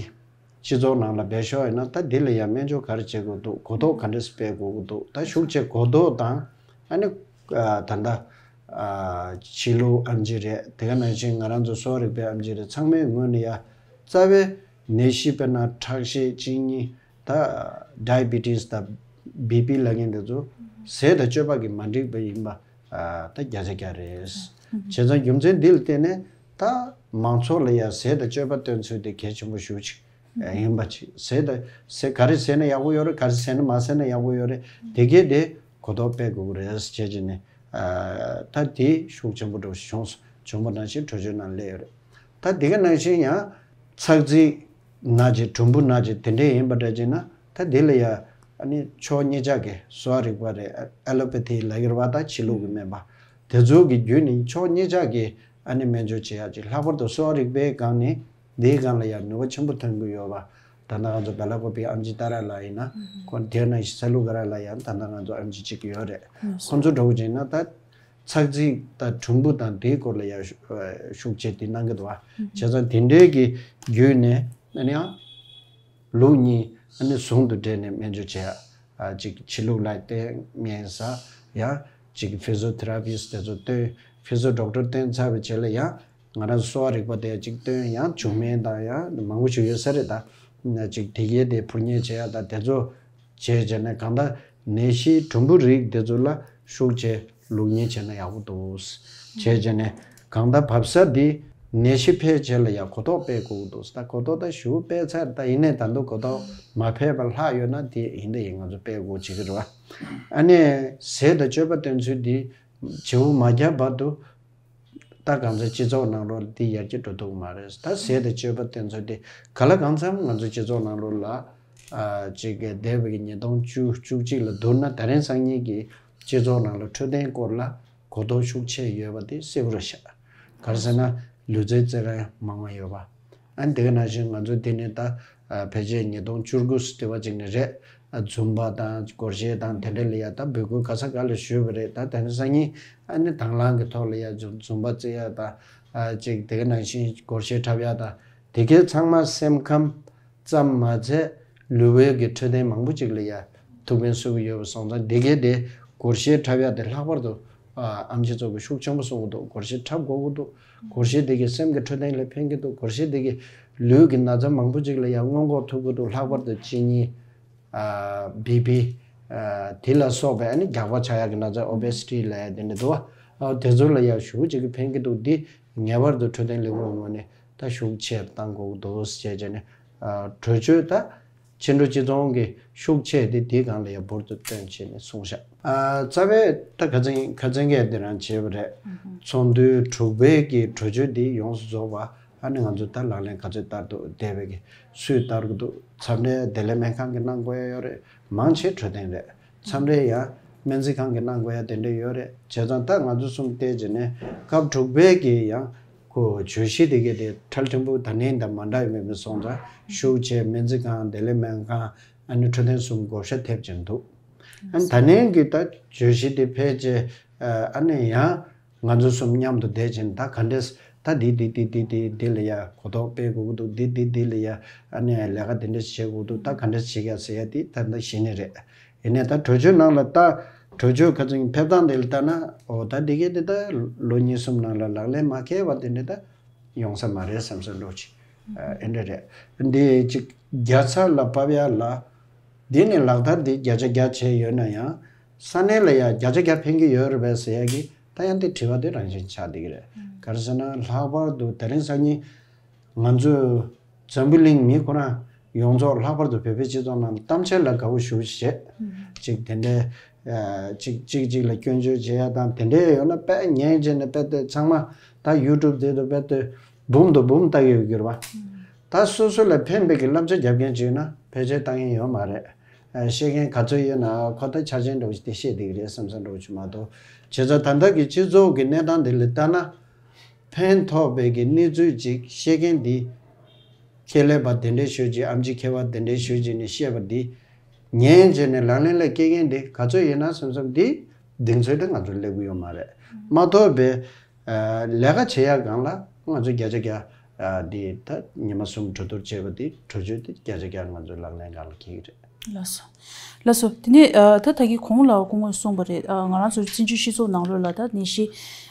སྤྱི་ཚོགས་ནང་ལ་སྦས་ཤོག་ཡིན་ན། ད་འདི་ལ་ཡང་སྨན་བཅོས་ག་རེ་བྱེད་དགོས་འདུག་གོ་རྟོགས་ག་འདྲས་སྤེལ་དགོས་ཀྱི་འདུག་ད་ཤུགས་ཆེ་གོ་རྟོགས་དང་། ཨ་ནི་ཨ་ད་ལྟ་ཨ་ཕྱི་ལུགས་ཨེམ་ཆི་རེད། དེ་ག་ནང་བཞིན་ང་རང་ཚོ་གསོ་བ་རིག་པའི་ཨེམ་ཆི་རེད། ཚང་མའི་ངོས་ནས་ཡ་རྩ་བའི་ནད་གཞི་དཔེར་ན་ཁྲག་ཤེད་གཅིན་སྙི་ད་diabetes་ད་བི་པི་ལབ་མཁན་དེ་ཚོ་ཟས་དང་སྤྱོད་པ་གི་མ་འགྲིག་པ་ཡིན་པ་ཨ་ད་བརྒྱ་ཆ་བརྒྱ་རེད། བྱས་ཙང་རྒྱུ་མཚན་འདི་ལ་བརྟེན་ནས་ད་མང་ཚོགས་ལ་ཡང་ཟས་དང་སྤྱོད་པ་སྟོན་ཚུལ་དེ་གལ་ཆེན་པོ་ཞེ་པོ་ཅིག་ཡིན་པ་ཅིག་ཟས་དང་ཟས་ག་རེ་ཟས་ན་ཡག་པོ་ཡོད་རེད། ག་རེ་ཟས་ན་མ་ཟས་ན་ཡག་པོ་ཡོད་རེད། དེ་གས་དེ་གོ་རྟོགས་སྤེལ་དགོས་ཀྱི་རེད་ཟེར་བྱས་ནས་ཨ་ད་དེ་ཤུགས་ཆེན་པོ་འགྲོ་བྱུང་བྱུང་བ་ནང་བཞིན་གྲོས་ཆོད་ནང་སླེབས་ཡོད་རེད། ད་དེ་ག་ནང་བཞིན་ཡང་ཚགས་ཚིག་ན་ཅིག་གྲུམ་བུ་ན་ཅིག་དེ་འདྲས་ཡིན་པ་འདྲ་བྱས་ན། ད་དེ་ལ་ཡ་ཨ་ནི་ཕྱོགས་གཉིས་ཆ་གི་གསོ་བ་རིག་པ་རེད། ཨ་ཨེ་ལོ་པེ་ཐི་ལབ་ཀྱི་རེད་བ། ད་ཕྱི་ལུགས་ཀྱི་སྨན་པ་དེ་ཚོ་གི་བརྒྱུད་ནས་ཕྱོགས་གཉིས་ཆ་གི་ཨ་ནི་སྨན་བཅོས་བྱེད་ཡག་ཅིག་ལྷག་པར་དུ་གསོ་བ་རིག་པའི་སྒང་ནས་འདིའི་སྒང་ལ་ཡང་ནུས་པ་ཆེན་པོ་ཐོན་གྱི་ཡོད་པ། ད་ལྟ་ང་ཚོ་སྦེ་ལ་ཀོ་པི་ཨེམ་ཆི་ཏཱ་ར་ལགས་ཡིན་ན་ཁོང་དེ་ནང་བཞིན་ས་ལུ་ག་ར་ལ་ཡང་ད་ལྟ་ང་ཚོ་ཨེམ་ཆི་གཅིག་ཡོད་རེད། ཁོང་ཚོ་འདྲ་བོ་བྱས་ན་ད་ཚགས་ཚིག་དང་གྲུམ་བུ་དང་དེའི་སྐོར་ལ་ཡང་ཤུགས་ཆེ་དེ་གནང་གི་འདུག་བ། བྱས་ཙང་དེ་འདྲའི་གི་བརྒྱུད་ནས་ཨ་ནི་ཡང་ལུགས་གཉིས་ཨ་ནི་ཟུང་དུ་འབྲེལ་ནས་སྨན་བཅོས་བྱེད་ཡ། ཅིག་ཕྱི་ལུགས་ལ་བརྟེན་སྨན་ཟ་ཡ། ཅིག་ཕི་ཟོ་ཐེ་ར་པིས་དེ་ཚོ་བསྟེན། ཕི་ཟོ་ཌོག་ཊར་བསྟེན་ཚར་བའི་རྗེས་ལ་ཡང་ང་རང་གསོ་བ་རིག་པ་དེ་ཅིག་བསྟེན་ཡང་བྱུག་སྨན་དང་ཡང་མང་པོ་ཞིག་ཡོད་ས་རེད། ད་ཅིག་དེ་གའི་དེ་འཕུར་མཉེ་བྱེད་ཡ་ད་དེ་ཚོ་བྱས་བྱས་ནས་གང་ལྟར་ནད་གཞིའི་གྲུམ་བུ་རིགས་དེ་ཚོ་ལ་ཤུགས་ཆེ་ལུགས་གཉིས་བྱས་ན་ཡག་པོ་འདུག་བྱས་བྱས་ནས་གང་ལྟར་བབས་ས་འདི་ནད་གཞི་འཕེལ་བྱས་ལ་ཡང་གོ་རྟོགས་སྤེལ་དགོས་འདུག་ད་གོ་རྟོགས་ད་ཞུ་སྤེལ་ཚར། ད་ཡིན་ནའི་ད་དུང་གོ་རྟོགས་མ་འཕེལ་བ་ལྷག་ཡོད་ན་དེ་ཡིན་ད་ཡིན་ང་ཚོ་སྤེལ་དགོས་བྱེད་ཀྱི་རེད་བ། ཨ་ནི་ཟས་དང་སྤྱོད་པ་སྟོན་ཚུལ་འདི་བྱེའུ་མ་བརྒྱབ་བར་དུ། ད་གང་ཚེ་སྤྱི་ཚོགས་ནང་ལོགས་ལ་འདི་ཡར་རྒྱས་འགྲོ་ཐུབ་ཀྱི་མ་རེད། ད་ཟས་དང་སྤྱོད་པ་དེ་ཚོ་དེ་ག་ལ་གང་འཚམ་ང་ཚོ་སྤྱི་ཚོགས་ནང་ལོགས་ལ་ཨ་ཅིག་གི་འདས་པའི་ཉིས་སྟོང་བཅུ་བཅུ་གཅིག་ལ་བསྡུར་ན་ད་རིང་སང་ཉིན་གྱི་སྤྱི་ཚོགས་ནང་ལ་འཕྲོད་བསྟེན་སྐོར་ལ་གོ་རྟོགས་ཤུགས་ཆེ་ཡོད་པ་དེ་གསལ་པོ་རེད་ཤག་ག་རེ་ཟེར་ན་ལུས་རྩལ་རྩེད་མཁན་མང་བ་ཡོད་པ། ཨ་ནི་དེ་ག་ནང་བཞིན་ང་ཚོ་འདི་ནས་ད་ཨ་ཕལ་ཆེར་ཉིས་སྟོང་བཅུ་དགུ་ཙམ་དེ་བ་ཅིག་ནས་རེད། ཨ་འཛུམ་པ་དང་སྒོར་གཞས་དང་དེ་འདྲ་ལ་ཡ་ད་འབོད་སྐུལ་ག་ས་ག་ལ་ཞུས་པ་རེད། ད་དེ་ནས་སང་ཉིན་ཨ་ནི་དང་བླངས་ཀྱི་ཐོག་ལ་ཡ་འཛུམ་འཛུམ་པ་རྩེ་ཡ་དང་ཨ་ཅིག་དེ་ག་ནང་བཞིན་སྒོར་གཞས་འཁྲབ་ཡ་དང་དེ་གའི་ཚང་མ་སེམས་ཁམས་ཙམ་མ་ཚད་ལུས་པོའི་གི་འཕྲོད་བསྟེན་མང་པོ་ཅིག་ལ་ཡ་ཐུགས་ཕན་གསོས་ཀྱི་ཡོད་པ་སོང་ཙང་དེ་གའི་དེ་སྒོར་གཞས་འཁྲབ་ཡ་དེ་ལྷག་པར་དུ་ཨ་ཨེམ་ཆི་ཚོ་གི་ཤུགས་ཆེན་པོ་གསུང་གི་འདུག་སྒོར་གཞས་འཁྲབ་དགོས་ཀྱི་འདུག་སྒོར་གཞས་དེ་གིས་སེམས་ཀྱི་འཕྲོད་བསྟེན་ལ་ཕན་གྱི་འདུག་སྒོར་གཞས་དེ་གིས་ལུས་ཀྱི་ན་ཚ་མང་པོ་ཅིག་ལ་ཡང་སྔོན་འགོག་ཐུབ་ཀྱི་འདུག་ལྷག་པར་དུ་གཅིན་སྙི། ཨ་བི་པི། ཨ་དེ་ལ་སོགས་པའི་ཨ་ནི་རྒྱགས་པ་ཆགས་ཡག་གི་ན་ཚ་ཨོ་བེ་སི་ཊི་ལབ་ཡ་དེ་འདྲ་འདུག་བ། ཨ་དེ་ཚོ་ལ་ཡང་ཞེ་པོ་ཅིག་གི་ཕན་གྱི་འདུག་འདི་ངེས་པར་དུ་འཕྲོད་བསྟེན་ལས་ཁུངས་ངོས་ནས་ད་ཤུགས་ཆེར་བཏང་དགོས་ཀྱི་འདུག་ཟེར་བྱས་ནས་ཨ་གྲོས་ཆོད་ད། ཕྱི་དྲོ་སྤྱི་ཚོགས་ཀྱི་ཤུགས་ཆེ་དེ་དེའི་སྒང་ལ་ཡང་འབུར་དུ་བཏོན་བྱས་ནས་གསུངས་བཞག་ཨ་རྩ་བའི་ད་ཁ་ཚན་ཁ་ཚན་གས་དེ་རང་བྱས་པ་རེད། ཚོགས་འདུའི་དྲུག་པའི་གི་གྲོས་ཆོད་འདི་ཡོངས་སུ་རྫོགས་པ་ཨ་ནི་ང་ཚོ་ད་ལག་ལེན་ག་ཚོད་བསྟར་འདུག་འདས་པའི་གི་སུས་བསྟར་གི་འདུག་མཚམས་རེ་བདེ་ལེགས་སྨན་ཁང་གི་གནང་དགོས་ཡ་ཡོད་རེད། མང་ཆེ་འཕྲོད་བསྟེན་རེད། མཚམས་རེ་ཡང་སྨན་རྩིས་ཁང་གི་གནང་དགོས་ཡ་དེ་འདྲ་ཡོད་རེད། བྱས་ཙང་ད་ང་ཚོ་གསུམ་བལྟས་བྱས་ནས་སྐབས་དྲུག་པའི་གི་ཡང་ཁོ་བརྗོད་གཞི་དེ་གའི་དེ་ཁྲལ་ཕྲན་བུ་ད་ནས་ད་མ་འདྲ་ཡོད་མེད་མི་སོང་ཙང་ཤུགས་ཆེ་སྨན་རྩིས་ཁང་བདེ་ལེགས་སྨན་ཁང་ཨ་ནི་འཕྲོད་བསྟེན་གསུམ་བགོ་བཤའ་ཐེབས་ཀྱིན་འདུག་ཨ་ནི་ད་ནས་གི་ད་བརྗོད་གཞི་དེ་ཕལ་ཆེར་ཨ་ནི་ཡང་ང་ཚོ་གསུམ་མཉམ་དུ་བསྡད་བྱས་ནས་ད་ག་འདྲས་ད་འདི་འདི་འདི་འདི་འདི་འདི་ལ་ཡ་གོ་རྟོགས་སྤེལ་དགོས་ཀྱི་འདུག་འདི་འདི་འདི་ལ་ཡ་ཨ་ནི་ལས་ཀ་འདི་འདྲས་བྱེད་དགོས་ཀྱི་འདུག་ད་ག་འདྲས་བྱེད་ཡ་ཟེར་ཡ་དེ་ད་ལྟ་གཞི་ནས་རེད། ཡིན་ནའི་ད་གྲོས་ཆོད་ནང་ལ་ལྟ། གྲོས་ཆོད་ཁ་ཚིག་ཕེབས་སྟངས་དེ་ལ་ལྟ་ན་འོ་ད་འདི་གའི་དེ་ད་ལོ་གཉིས་གསུམ་ནང་ལ་ལག་ལེན་མ་འཁེལ་བ་དེ་འདྲ་ད་ཡོང་ས་མ་རེད་བསམ་ས་འགྲོ་ཅིག་ཨེ་འདྲ་རེད། འདི་ཅིག་བརྒྱ་ཆ་ལ་ཕབ་ཡ་ལ་འདི་ནས་ལག་བསྟར་འདི་བརྒྱ་ཆ་བརྒྱ་བྱས་ཡོད་ན་ཡང་ས་གནས་ལ་ཡ་བརྒྱ་ཆ་བརྒྱ་ཕན་གྱི་ཡོད་རེད་པས་ཟེར་ཡ་གི་ད་ཡང་དེ་དྲི་བ་དེ་རང་བཞིན་ཆགས་བསྡད་ཀྱི་རེད། ག་རེ་ཟེར་ན་ལྷག་པར་དུ་དེ་རིང་སང་ཉིན། ང་ཚོས་འཛམ་བུ་གླིང་མི་ཁོ་རང་ཡོངས་རྫོགས་ལྷག་པར་དུ་བོད་པའི་སྤྱི་ཚོགས་ནང་གཏམ་འཆལ་ལ་དགའ་བོ་ཞེ་པོ་ཅིག་བྱེད། ཅིག་དེ་འདྲའི་ གཅིག་གཅིག་གཅིག་ལ་སྐྱོན་བརྗོད་བྱེད་ཡ་དང་དེ་འདྲའི་ཡོད་ན་དཔེ་ཉན་བྱས་ནས་དཔེ་དེ་ཚང་མ་ད་ཡུ་ཊུབ་དེ་དུ་དཔེ་དེ་འབུམ་དུ་འབུམ་ལྟ་གི་ཡོད་གྱུར་བ། ད་སོ་སོ་ལ་ཕན་པའི་གི་བསླབ་བྱ་རྒྱབ་མཁན་ཅིག་ཡོད་ན་ཕལ་ཆེར་ལྟ་མཁན་ཡོད་མ་རེད། ཨ་བཤད་མཁན་ག་ཚོད་ཡོད་ན་ཁོ་ད་འཆར་ཅན་འདྲ་བོ་ཞིག་དེ་བཤད་བསྡད་ཀྱི་རེད་བསམ་བསམ་འདྲ་བོ་ཞིག་མ་གཏོགས། བྱས་ཙང་ད་ལྟ་གི་སྤྱི་ཚོགས་ཀྱི་གནས་སྟངས་དེ་ལ་ལྟ་ན། ཕན་ཐོགས་པའི་གི་གནས་ཚུལ་ཅིག་བཤད་མཁན་འདི། ཁྱད་ལས་པ་དེ་འདྲའི་ཤོད་ཅིག་ཨེམ་ཆི་མཁས་པ་དེ་འདྲའི་ཤོད་ཅིག་ནས་བཤད་པ་འདི། ཉན་བྱས་ནས་ལག་ལེན་ལ་སྐྱེལ་མཁན་འདི་ག་ཚོད་ཡིན་ན་བསམ་བསམ་འདི་གདེང་ཚོད་དེ་ང་ཚོ་སླེབས་ཀྱི་ཡོད་མ་རེད། མ་གཏོགས་པའི་ལས་ཀ་བྱེད་ཡ་སྒང་ལ་ང་ཚོ་བརྒྱ་ཆ་བརྒྱ་འདི་ད་ཉི་མ་གསུམ་གྲོས་བསྡུར་བྱས་པ་འདི་གྲོས་ཆོད་འདི་བརྒྱ་ཆ་བརྒྱ་ང་ཚོ་ལག་ལེན་སྒང་ལ་འཁེལ་གྱི་རེད། ལགས་སོ། ལགས་སོ། དེ་ནས་ཨ་ད་ད་གིན་གོང་ལ་སྐུ་ངོས་གསུངས་པ་རེད། ཨ་ང་རང་ཚོ་བཙན་བྱོལ་སྤྱི་ཚོགས་ནང་ལོགས་ལ་ད་ནད་གཞི་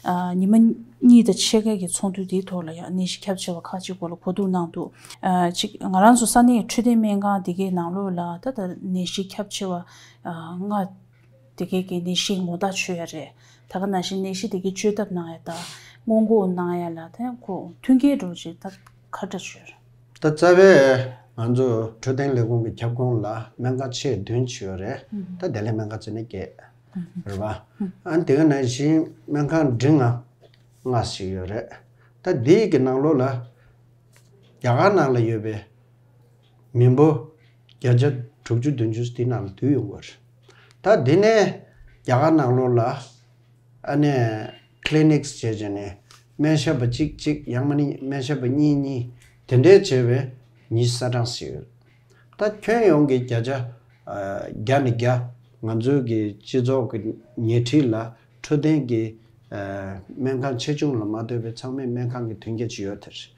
ཨ་ཉི་མ་གཉིས་དང་ཕྱེད་ཀ་གི་ཚོགས་འདུ་དེའི་ཐོག་ལ་ཡང་ནད་གཞི་ཁྱབ་ཆེ་བ་ཁག་ཅིག་སྐོར་ལ་གོ་བསྡུར་གནང་འདུག་ཨ་ཅིག་ང་རང་ཚོ་ས་གནས་འཕྲོད་བསྟེན་སྨན་ཁང་དེ་གའི་ནང་ལོགས་ལ་ད་ད་ནད་གཞི་ཁྱབ་ཆེ་བ་ཨ་ལྔ་དེ་གའི་གི་ནད་གཞི་ངོ་རྟགས་ཆོད་ཡ་རེད། ད་ག་ནང་བཞིན་ནད་གཞི་དེ་གའི་བཅོས་ཐབས་གནང་ཡ་དང་སྔོན་འགོག་གནང་ཡ་ལ་ད་ཁོ་མཐུན་རྐྱེན་འདྲ་བོ་ཅིག་ད་ག་འདྲ་ཆོད་རེད། ད་རྩ་བའི་ང་ཚོ་འཕྲོད་བསྟེན་ལས་ཁུངས་ཀྱི་ཁྱབ་ཁོངས་ལ་སྨན་ཁང་ཆེས་བདུན་ཅིག་ཡོད་རེད། ད་བདེ་ལེགས་སྨན་ཁང་བརྩིས་ན་བརྒྱད་རེད་བ། ཨ་ནི་དེ་ག་ནང་བཞིན་སྨན་ཁང་འབྲིང་ང་ལྔ་ཞིག་ཡོད་རེད། ད་འདིའི་གི་ནང་ལོགས་ལ་རྒྱ་གར་ནང་ལ་ཡོད་པའི་མི་འབོར་བརྒྱ་ཆ་དྲུག་ཅུ་བདུན་ཅུ་དེ་ནང་ལ་འདུས་ཡོང་གི་རེད། ད་འདི་ནས་རྒྱ་གར་ནང་ལོགས་ལ་ཨ་ནི་clinics་བྱས་བྱས་ནས་སྨན་ཞབས་པ་གཅིག་གཅིག་ཡང་མིན་ན་སྨན་ཞབས་པ་གཉིས་གཉིས་དེ་འདྲས་བྱས་པའི་ཉི་ཤུ་རྩ་གྲངས་ཤིག་ཡོད། ད་ཁྱོན་ཡོངས་ཀྱི་བརྒྱ་ཆ་ཨ་བརྒྱ་ནས་བརྒྱ་ང་ཚོའི་གི་སྤྱི་ཚོགས་ཀྱི་ཉལ་ཁྲི་ལ་འཕྲོད་བསྟེན་གྱི་ཨ་སྨན་ཁང་ཆེ་ཆུང་ལ་མ་ལྟོས་པའི་ཚང་མས་སྨན་ཁང་གི་མཐུན་རྐྱེན་ཅིག་ཡོད་དེ་རེད།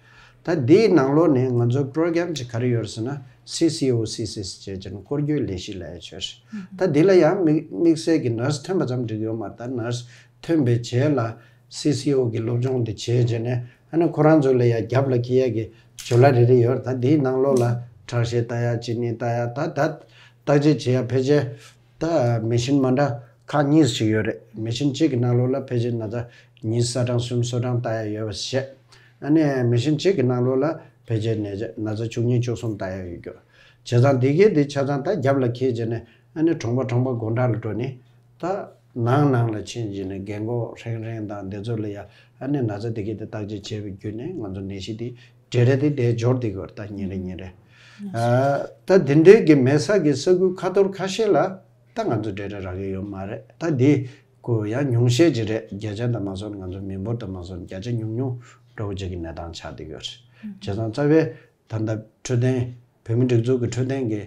ད་འདིའི་ནང་ལོགས་ནས་ང་ཚོའི་པྲོ་གྷི་རམ་ཅིག་ག་རེ་ཡོད་རེད་ཟེར་ན་སི་སི་ཨོ་སི་སི་ཟེར་བྱས་ནས་སྐོར་སྐྱོད་ལས་གཞི་ལབ་ཡ་ཅིག་ཡོད་རེད། ད་འདི་ལ་ཡང་དམིགས་དམིགས་བསལ་གྱི་ནར་སི་ཐོན་པ་ཙམ་འགྲིག་ཡོད་མ་རེད། ད་ནར་སི་ཐོན་པའི་རྗེས་ལ་སི་སི་ཨོ་གི་སློབ་སྦྱོང་དེ་བྱས་བྱས་ནས་ཨ་ནི་ཁོ་རང་ཚོ་ལ་ཡང་རྒྱབ་ལ་འཁྱེར་ཡ་གི་ཇོ་ལ་རེ་རེ་ཡོད་རེད། ད་འདིའི་ནང་ལོགས་ལ་ཁྲག་ཤེད་ལྟ་ཡ་གཅིན་སྙི་ལྟ་ཡ་ད་ད་བརྟག་དཔྱད་བྱེད་ཡ་ཕལ་ཆེར་ད་མེ་ཤིན་མ་འདྲ་ཁག་གཉིས་ཤིག་ཡོད་རེད། མེ་ཤིན་གཅིག་གི་ནང་ལོགས་ལ་ཕལ་ཆེར་ན་ཚ་ཉི་ཤུ་རྩ་གྲངས་སུམ་ཅུ་སོ་གྲངས་ལྟ་ཡ་ཡོད་པ་བཤད། ཨ་ནི་མེ་ཤིན་གཅིག་གི་ནང་ལོགས་ལ་ཕལ་ཆེར་ན་ཚ་ན་ཚ་བཅུ་གཉིས་བཅུ་གསུམ་ལྟ་ཡ་ཡོད་རྒྱུ། བྱས་ཙང་འདི་གའི་འདི་ཆ་ཚང་ད་རྒྱབ་ལ་འཁྱེར་བྱས་ནས་ཨ་ནི་གྲོང་པ་གྲོང་པ་སྒོ་འགྲམ་ལ་འགྲོ་ནས་ད་ནང་ནང་ལ་ཕྱིན་བྱས་ནས་རྒན་གོག་ཧྲེང་ཧྲེང་དང་འདི་ཚོ་ལ་ཡ་ཨ་ནི་ན་ཚ་འདི་གའི་འདི་བརྟག་དཔྱད་བྱས་པའི་བརྒྱུད་ནས་ང་ཚོ་ནད་གཞི་འདི་རེ་རེ་དེ་འདས་འབྱོར་བསྡད་ཀྱི་ཡོད་རེད། ད་ཉིན་རེ་ཉིན་རེ། ཨ་ད་འདི་འདྲའི་གི་མེད་ས་གི་ས་ཁུལ་ཁ་ཐོར་ཁ་ཤས་ལ་ད་ང་ཚོ་འབྲེལ་བ་རག་གི་ཡོད་མ་རེད། ད་འདི་ཁོ་ཡང་ཉུང་ཤས་ཅིག་རེད། བརྒྱ་ཆ་དང་མ་སོན་ང་ཚོ་མི་འབོར་དང་མ་སོན་བརྒྱ་ཆ་ཉུང་ཉུང་འདྲ་བོ་ཅིག་གི་གནས་སྟངས་ཆགས་བསྡད་ཡོད་རེད། བྱས་ཙང་རྩ་བའི་ད་ལྟ་འཕྲོད་བསྟེན་བོད་མི་སྒྲིག་འཛུགས་ཀྱི་འཕྲོད་བསྟེན་གྱི་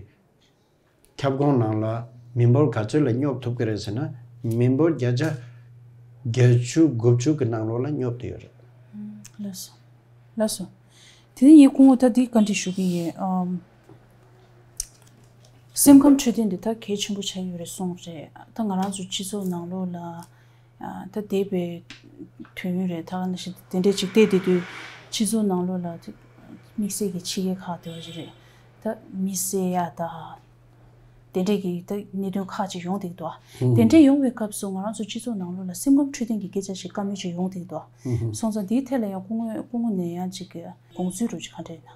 ཁྱབ་ཁོངས་ནང་ལ་མི་འབོར་ག་ཚོད་ལ་སྙོབ་ཐུབ་ཀྱི་རེད་ཟེར་ན་མི་འབོར་བརྒྱ་ཆ་བརྒྱད་ཅུ་དགུ་བཅུ་གི་ནང་ལོགས་ལ་སྙོབ་བསྡད་ཡོད་རེད། ལགས་སོ། ལགས་སོ། དེ་ནས་ངས་སྐུ་ངོ་ད་འདི་བཀའ་འདྲི་ཞུ་གི་ཡིན། ཨམ། སེམས་ཁམས་འཕྲོད་བསྟེན་འདི་ད་གལ་ཆེན་པོ་ཆགས་ཡོད་རེད་གསུངས་རེད། ད་ང་རང་ཚོ་སྤྱི་ཚོགས་ནང་ལོགས་ལ་ཨ་ད་འདས་པའི་དུས་ཡུན་རེད། ད་ག་ནང་བཞིན་དེ་འདྲའི་ཅིག་བལྟས་བསྡད་དུས་སྤྱི་ཚོགས་ནང་ལོགས་ལ་ད་དམིགས་བསལ་གྱི་ཕྱི་རྒྱལ་ཁག་དེ་བ་ཞིག་རེད། ད་མི་བསད་ཡ་ད་དེ་འདྲས་ཀྱི་ད་གནད་དོན་ཁག་ཅིག་ཡོང་བསྡད་འདུག་ཧུམ། དེ་འདྲས་ཡོང་བའི་སྐབས་སུ་ང་རང་ཚོ་སྤྱི་ཚོགས་ནང་ལོགས་ལ་སེམས་ཁམས་འཕྲོད་བསྟེན་གྱི་སྐད་ཆ་ཞིག་བཀའ་མོལ་ཅིག་ཡོང་བསྡད་འདུག་ཧུམ་ཧུམ། སོང་ཙང་དེའི་ཐད་ལ་ཡང་སྐུ་ངོ་སྐུ་ངོ་ནས་ཡང་ཅིག་གི་དགོངས་ཚུལ་འདྲ་ཅིག་ག་འདྲས་ཡིན་ན།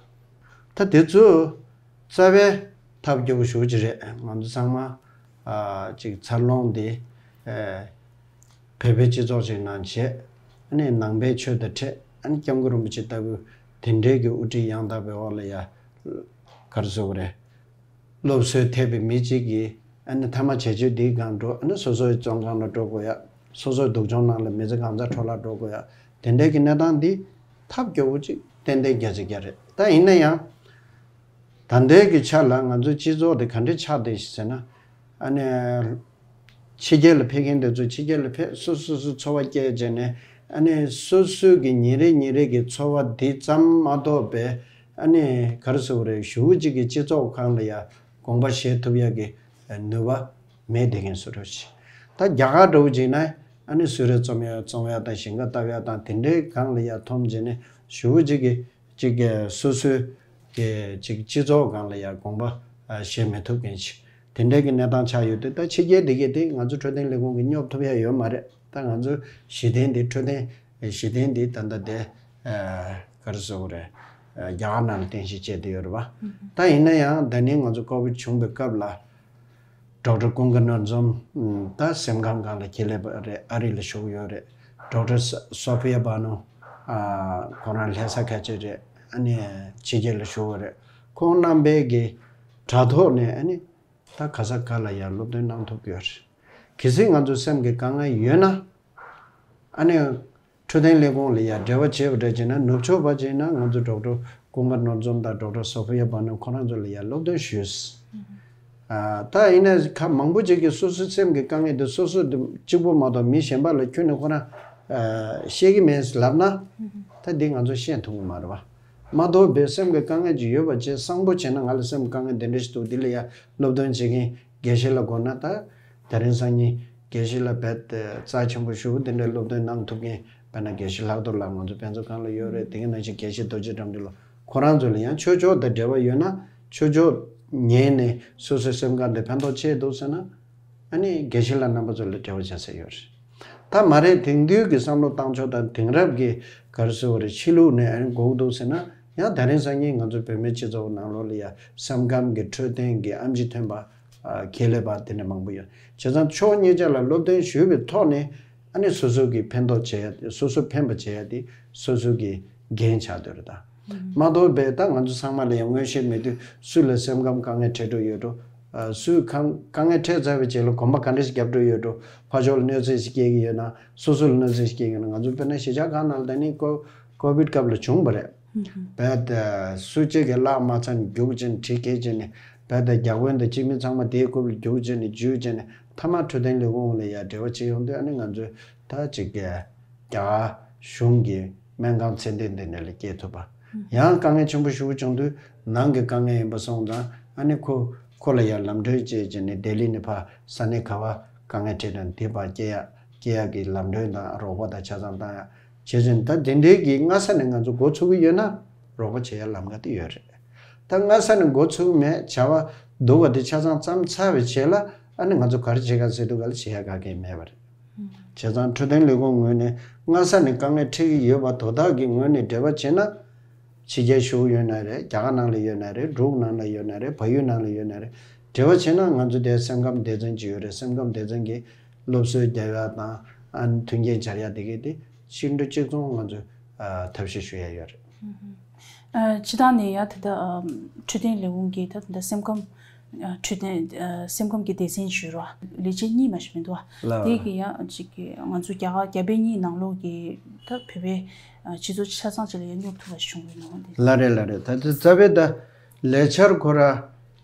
ད་དེ་ཚོ་རྩ་བའི་ཐབས་སྐྱོ་པོ་ཞེ་པོ་ཅིག་རེད། ང་ཚོ་ཚང་མ་ཨ་ཅིག་འཚར་ལོངས་འདི་ཨ་བོད་པའི་སྤྱི་ཚོགས་ཅིག་ནང་བྱས། ཨ་ནི་ནང་པའི་ཆོས་དང་འཕྲད། ཨ་ནི་སྐྱབས་མགོན་རིན་པོ་ཆེ་ལྟ་བུ་དེ་འདྲའི་གི་དབུ་ཁྲིད་ཡང་དག་པའི་འོག་ལ་ཡ་ག་རེ་ཟེར་དགོས་རེད། སློབ་གསོ་ཐེབས་པའི་མི་གཅིག་གིས་ཨ་ནི་མཐའ་མ་བྱ་སྤྱོད་འདིའི་སྒང་འགྲོ། ཨ་ནི་སོ་སོའི་བཙོན་ཁང་ལ་འགྲོ་དགོས་ཡ། སོ་སོའི་སྡུག་སྦྱོང་ནང་ལ་མི་ཚེ་གང་ཚ་འཕྲོ་བརླག་འགྲོ་དགོས་ཡ། དེ་འདྲའི་གི་གནས་སྟངས་འདི་ཐབས་སྐྱོ་པོ་ཅིག་ཏན་ཏན་བརྒྱ་ཆ་བརྒྱ་རེད། ད་ཡིན་ན་ཡང་ད་ལྟའི་གི་ཆ་ལ་ང་ཚོའི་སྤྱི་ཚོགས་དེ་ག་འདྲ་ཆགས་བསྡད་ཤག་ཟེར་ན། ཨ་ནི་ཕྱི་རྒྱལ་ལ་ཕེབས་མཁན་དེ་ཚོ་ཕྱི་རྒྱལ་ལ་ཕེབས། སོ་སོ་སོ་འཚོ་བ་སྐྱེལ་བྱས་ནས་ཨ་ནི་སོ་སོའི་གི་ཉིན་རེ་ཉིན་རེ་གི་འཚོ་བ་འདི་ཙམ་མ་གཏོགས་པའི་ཨ་ནི་ག་རེ་ཟེར་དགོས་རེད། ཞེ་པོ་ཅིག་གི་སྤྱི་ཚོགས་ཁང་ལ་ཡ་དགོངས་པ་བཞེས་ཐུབ་ཡ་གི་ནུས་པ་མེད་བསྡད་མཁན་བཟོ་འདྲ་ཞིག་ད་རྒྱ་གར་འདྲ་བོ་ཅིག་ན་ཨ་ནི་སུ་རེད་རྩོམ་ཡ་རྩོམ་ཡ་དང་ཞིང་ཁ་བཏབ་ཡ་དང་དེ་འདྲའི་སྒང་ལ་ཡ་འཐོམ་བྱས་ནས་ཞེ་པོ་ཅིག་གི་ཅིག་གི་སོ་སོའི་གི་ཅིག་སྤྱི་ཚོགས་སྒང་ལ་ཡ་དགོངས་པ་ཨ་བཞེས་མི་ཐུབ་མཁན་ཞིག་དེ་འདྲའི་གི་གནས་སྟངས་ཆགས་ཡོད་དུས། ད་ཕྱི་རྒྱལ་འདི་གས་དེ་ང་ཚོ་འཕྲོད་བསྟེན་ལས་ཁུངས་ཀྱིས་སྙོབ་ཐུབ་ཡ་ཡོད་མ་རེད། ད་ང་ཚོ་གཞི་རྟེན་འདི་འཕྲོད་བསྟེན་གཞི་རྟེན་འདི་ད་ལྟ་དེ་ཨ་ག་རེ་ཟེར་དགོས་རེད། ཨ་རྒྱ་གར་ནང་ལ་རྟེན་གཞི་བྱས་བསྡད་ཡོད་རེད་པ། ད་ཡིན་ན་ཡང་ད་ནི་ང་ཚོ་ཀོ་བིཌ་བྱུང་བའི་སྐབས་ལ། ཌོག་ཊར་ཀུན་དགའ་ནོར་འཛོམས། ད་སེམས་ཁམས་སྒང་ལ་ཁྱད་ལས་པ་རེད། ཨ་རི་ལ་བཞུགས་ཡོད་རེད། ཌོག་ཊར་སོ་ཕི་ཡ་བྷ་ནུ། ཁོ་རང་ལྷ་ས་ཁ་ཆེ་རེད། ཨ་ནི་ཕྱི་རྒྱལ་ལ་བཞུགས་ཡོད་རེད། ཁོང་རྣམ་པའི་གི་དྲ་ཐོག་ནས་ཨ་ནི་ད་ག་ས་ག་ལ་ཡང་སློབ་སྟོན་གནང་ཐུབ་ཀྱི་ཡོད་རེད། གལ་སྲིད་ང་ཚོ་སེམས་ཀྱི་དཀའ་ངལ་ཡོད་ན། ཨ་ནི་འཕྲོད་བསྟེན་ལས་ཁུངས་ལ་ཡང་འབྲེལ་བ་བྱས་པ་འདྲ་བྱས་ན། ནུབ་ཕྱོགས་པ་བྱས་ན་ང་ཚོ་ཌོག་ཊར་ཀུན་དགའ་ནོར་འཛོམས་དང་ཌོག་ཊར་སོ་ཕི་ཡ་བྷ་ནུ་ཁོ་རང་ཚོ་ལ་ཡང་སློབ་སྟོན་ཞུས། ཨ། ད་ཡིན་ན་ཁ་མང་པོ་ཅིག་གིས་སོ་སོའི་སེམས་ཀྱི་དཀའ་ངལ་དེ་སོ་སོ་དེ་གཅིག་པོ་མ་གཏོགས་མི་གཞན་པ་ལ་ཁྱོན་ནས་ཁོ་རང་ཨ་བཤད་ཀྱི་མེད་ལབ་ན། ད་འདི་ང་ཚོ་ཤེས་ཐུབ་ཀྱི་མ་རེད་བ། མ་གཏོགས་པའི་སེམས་ཀྱི་དཀའ་ངལ་ཅིག་ཡོད་པ་བྱས། གསང་པོ་བྱས་ན་ང་ལ་སེམས་དཀའ་ངལ་དེ་འདྲ་ཞིག་འདུག་འདི་ལ་ཡ་སློབ་སྟོན་བྱེད་མཁན་དགེ་བཤེས་ལ་དགོངས་ན། ད་དེ་རིང་སང་ཉིན་དགེ་བཤེས་ལ་རྦད་དེ་རྩ་ཆེན་པོ་ཞུ་འདི་འདྲའི་སློབ་སྟོན་གནང་ཐུབ་མཁན་དཔེར་ན་དགེ་བཤེས་ལྷག་རྡོར་ལགས་ང་ཚོ་དཔེ་མཛོད་ཁང་ལ་ཡོད་རེད། དེ་ག་ནང་བཞིན་དགེ་བཤེས་རྡོ་རྗེ་དགྲ་འདུལ་ལགས། ཁོ་རང་ཚོ་ལ་ཡང་ཆོས་ཕྱོགས་དང་འབྲེལ་བ་ཡོད་ན། ཆོས་ཕྱོགས་ཉན་ནས་སོ་སོའི་སེམས་ཁམས་དེ་ཕན་ཐོགས་ཆེ་འདུག་ཟེར་ན། ཨ་ནི་དགེ་བཤེས་ལགས་རྣམ་པ་ཚོ་ལ་འབྲེལ་བ་བྱ་ས་ཡོད་རེད། ད་མ་རེད། དེང་དུས་ཀྱི་བསམ་བློ་བཏང་ཕྱོགས་དང་དེང་རབས་ཀྱི་ག་རེ་ཟེར་བ་རེད། ཕྱི་ལུགས་ནས་ཨ་ནི་དགོས་འདུག་ཟེར་ན། ཡང་དེ་རིང་སང་ཉིན་ང་ཚོ་བོད་མིའི་སྤྱི་ཚོགས་ནང་ལོགས་ལ་ཡང་སེམས་ཁམས་ཀྱི་འཕྲོད་བསྟེན་གྱི་ཨེམ་ཆི་ཐོན་པ། ཨ། ཁྱད་ལས་པ་དེ་འདྲ་མང་པོ་ཡོད། བྱས་ཙང་ཕྱོགས་གཉིས་ཆ་ལ་སློབ་སྟོན་ཞུས་པའི་ཐོག་ནས། ཨ་ནི་སོ་སོ་གི་ཕན་ཐོགས་བྱེད་ཡ་དེ། སོ་སོ་ཕན་པ་བྱེད་ཡ་དེ་སོ་སོ་གི་འགན་ཆགས་བསྡད་རེད་ད། མ་གཏོགས་པའི་ད་ང་ཚོ་ཚང་མ་ལ་ཡང་མངོན་ཤེས་མེད་དུས་སུ་ལ་སེམས་ཁམས་དཀའ་ངལ་འཕྲད་འགྲོ་ཡོད་འགྲོ། ཨ། སུས་ཁམས་དཀའ་ངལ་འཕྲད་ཚར་བའི་རྗེས་ལ་གོམ་པ་ག་འདྲ་ཞིག་རྒྱབ་འགྲོ་ཡོད་འགྲོ། ཕར་ཕྱོགས་ལ་གནོད་འཚེ་ཞིག་སྐྱེལ་གྱི་ཡོད་ན། སོ་སོ་ལ་གནོད་འཚེ་ཞིག་སྐྱེལ་གྱི་ཡོད་ན། ང་ཚོ་དཔེར་ན་གཞིས་ཆགས་ཁག་ནང་ལ་ད་ནི་ཀོ་ཀོ་བིད་སྐབས་ལ་བྱུང་བ་རེད། རྦད་དེ་སུ་གཅིག་གིས་གླགས་མ་ཚར་ནས་རྒྱུགས་བྱས་ནས་གྲི་ཁྱེར་བྱས་ནས། རྦད་དེ་བརྒྱ་དཔོན་དང་སྤྱི་མི་ཚང་མ་དེའི་རྐུབ་ལ་རྒྱུགས་བྱས་ནས་འཇུས་བྱས་ནས། མཐའ་མ་འཕྲོད་བསྟེན་ལས་ཁུངས་ལ་ཡ་འབྲེལ་བ་བྱེད་ཡོང་དུས། ཨ་ནི་ང་ཚོས་ད་ཅིག་རྒྱ་གར་གཞུང་གི་སྨན་ཁང་ཚད་ལྡན་དེ་འདྲ་ལ་སྐྱེལ་ཐུབ་པ། ཡང་དཀའ་ངལ་ཆེན་པོ་ཞེ་པོ་བྱུང་དུས་ནང་གི་དཀའ་ངལ་ཡིན་པ་སོང་ཙང་། ཨ་ནི་ཁོ་ཁོ་ལ་ཡ་ལམ་གྲོན་བྱས་བྱས་ནས་ལྡི་ལི་ནས་ཕར་ས་གནས་ག་པར་དཀའ་ངལ་འཕྲད་ན་དེ་ཕར་སྐྱེལ་ཡ། སྐྱེལ་ཡག་གི་ལམ་གྲོན་དང་རོགས་པ་དང་ཆ་ཚང་བཏང་ཡག་བྱས་ཙང་། ད་དེ་འདྲའི་གི་སྔ་ས་ནས་ང་ཚོ་འགོ་ཚུགས་ཀྱི་ཡོད་ན། རོགས་པ་བྱེད་ཡག་ལམ་ཁ་དེ་ཡོད་རེད། ད་སྔ་ས་ནས་འགོ་ཚུགས་མེད། བྱ་བ་སྡུག་པ་དེ་ཆ་ཚང་བརྩམས་ཚར་བའི་རྗེས་ལ། ཨ་ནི་ང་ཚོ་ག་རེ་བྱེད་ག་ཟེར་དུས་ག་ལ་བྱེད་ཡག་ག་གེ་མེད་པ་རེད། བྱས་ཙང་འཕྲོད་བསྟེན་ལས་ཁུངས་ངོས་ནས་སྔ་ས་ནས་དཀའ་ངལ་འཕྲད་ཀྱི་ཡོད་པ་དོ་བདག་གི་ངོས་ནས་འབྲེལ་བ་བྱས་ན། ཕྱི་རྒྱལ་བཞུགས་ཡོད་ན་རེད། རྒྱ་གར་ནང་ལ་ཡོད་ན་རེད། འབྲུག་ནང་ལ་ཡོད་ན་རེད། བལ་ཡུལ་ནང་ལ་ཡོད་ན་རེད། འབྲེལ་བ་བྱས་ན་ང་ཚོ་དེ་སེམས་ཁམས་སྡེ་ཚན་ཅིག་ཡོད་རེད། སེམས་ཁམས་སྡེ་ཚན་གྱིས་སློབ་གསོ་རྒྱབ་ཡ་དང་། ཨ་ནི་མཐུན་རྐྱེན་སྦྱར་ཡ་དེ་གས་དེ་ཕྱི་འབྲེལ་གཅིག་མཚུངས་ང་ཚོས་ཨ་ཐབས་ཤེས་ཞུ་ཡ་ཡོད་རེད། ཨ། སྤྱིར་བཏང་ནས་ཡ་ད་ལྟ་ཨ་འཕྲོད་བསྟེན་ལས་ཁུངས་ཀྱི་ད་ད་ལྟ་སེམས་ཁམས་ཨ་འཕྲོད་བསྟེན་ཨ་སེམས་ཁམས་ཀྱི་སྡེ་ཚན་ཞུ་རོགས། ལས་བྱེད་གཉིས་མ་ཞིག་མི་འདུག་ཨ། ལགས། དེ་གི་ཡ་ཅིག་གི་ང་ཚོ་རྒྱ་གར་རྒྱ་བལ་གཉིས་ནང་ལོགས་ཀྱི་ད་བོད་པའི་ཨ་སྤྱི་ཚོགས་ཆ་ཚང་ཅིག་ལ་ཡ་སྙོབ་ཐུབ་པ་བྱུང་བའི་ནང་དེ། ལགས་རེད། ལགས་རེད། ད་ད་རྩ་བའི་ད་ལས་འཆར་ཁོ་ར་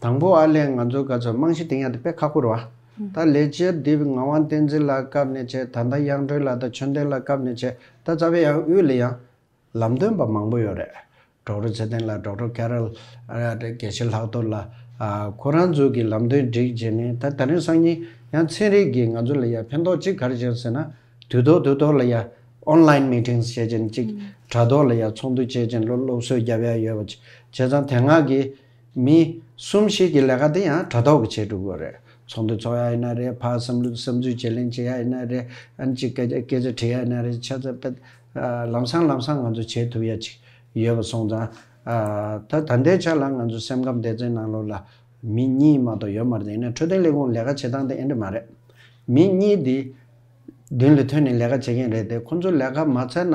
དང་པོ་ཨ་ལས་ང་ཚོ་ག་ཚོད་རྨང་གཞི་འདིང་ཡ་དེ་དཔེ་ཁག་པོ་རེད་བ། ད་ལས་བྱེད་འདི་ངག་དབང་བསྟན་འཛིན་ལགས་སྐབས་ནས་བྱས། ད་ལྟ་དབྱངས་སྒྲོན་ལགས་དང་ཆོས་ལྡན་ལགས་སྐབས་ནས་བྱས། ད་རྩ་བའི་ཡང་དབུས་ལ་ཡང་ལམ་སྟོན་པ་མང་པོ་ཡོད་རེད། ཌོག་ཊར་ཚེ་བརྟན་ལགས། ཌོག་ཊར་ཀེ་རོལ། ཨ་དགེ་བཤེས་ལྷག་རྡོར་ལགས། ཨ་ཁོ་རང་ཚོ་གི་ལམ་སྟོན་སྒྲིག་བྱས་ནས། ད་དེ་རིང་སང་ཉིན་ཡང་ཚན་རིག་གིས་ང་ཚོ་ལ་ཡ་ཕན་ཐོགས་ཅིག་ག་རེ་བྱས་ཟེར་ན། དུས་ཐོག་དུས་ཐོག་ལ་ཡ་ཨོན་ལའིན་མི་ཊིང་བྱས་བྱས་ནས་ཅིག་དྲ་ཐོག་ལ་ཡ་ཚོགས་འདུ་བྱས་བྱས་ནས་སློབ་སློབ་གསོ་རྒྱབ་ཡ་ཡོད་པ། བྱས་ཙང་དེ་སྔ་གི་མི་གསུམ་བཞི་གི་ལས་ཀ་དེ་ཡང་དྲ་ཐོག་གིས་བྱེད་འགྲོ་གི་ཡོད་རེད། ཚོགས་འདུ་ཚོགས་ཡ་ཡིན་ན་རེད། ཕར་བསམ་བློ་བསམ་ཚུལ་བརྗེ་ལེན་བྱེད་ཡ་ཡིན་ན་རེད། ཨ་ནི་ཅིག་སྐད་ཆ་སྐད་ཆ་དྲི་ཡ་ཡིན་ན་རེད། ཆ་ཚང་དཔེ་ཨ་ལམ་སང་ལམ་སང་ང་ཚོ་བྱེད་ཐུབ་ཡ་ཅིག་ཡོད་པ་སོང་ཙང་། ཨ་ད་ད་ལྟའི་ཆ་ལ་ང་ཚོ་སེམས་ཁམས་སྡེ་ཚན་ནང་ལོགས་ལ་མི་གཉིས་མ་གཏོགས་ཡོད་མ་རེད། ཡིན་ན་འཕྲོད་བསྟེན་ལས་ཁུངས་ལས་ཀ་བྱེད་སྟངས་དེ་ཨེ་འདྲ་མ་རེད། མི་གཉིས་དེ་མདུན་ལ་ཐོན་ནས་ལས་ཀ་བྱེད་མཁན་རེད་དེ། ཁོ་ཚོ་ལས་ཀ་མ་ཚར་ན་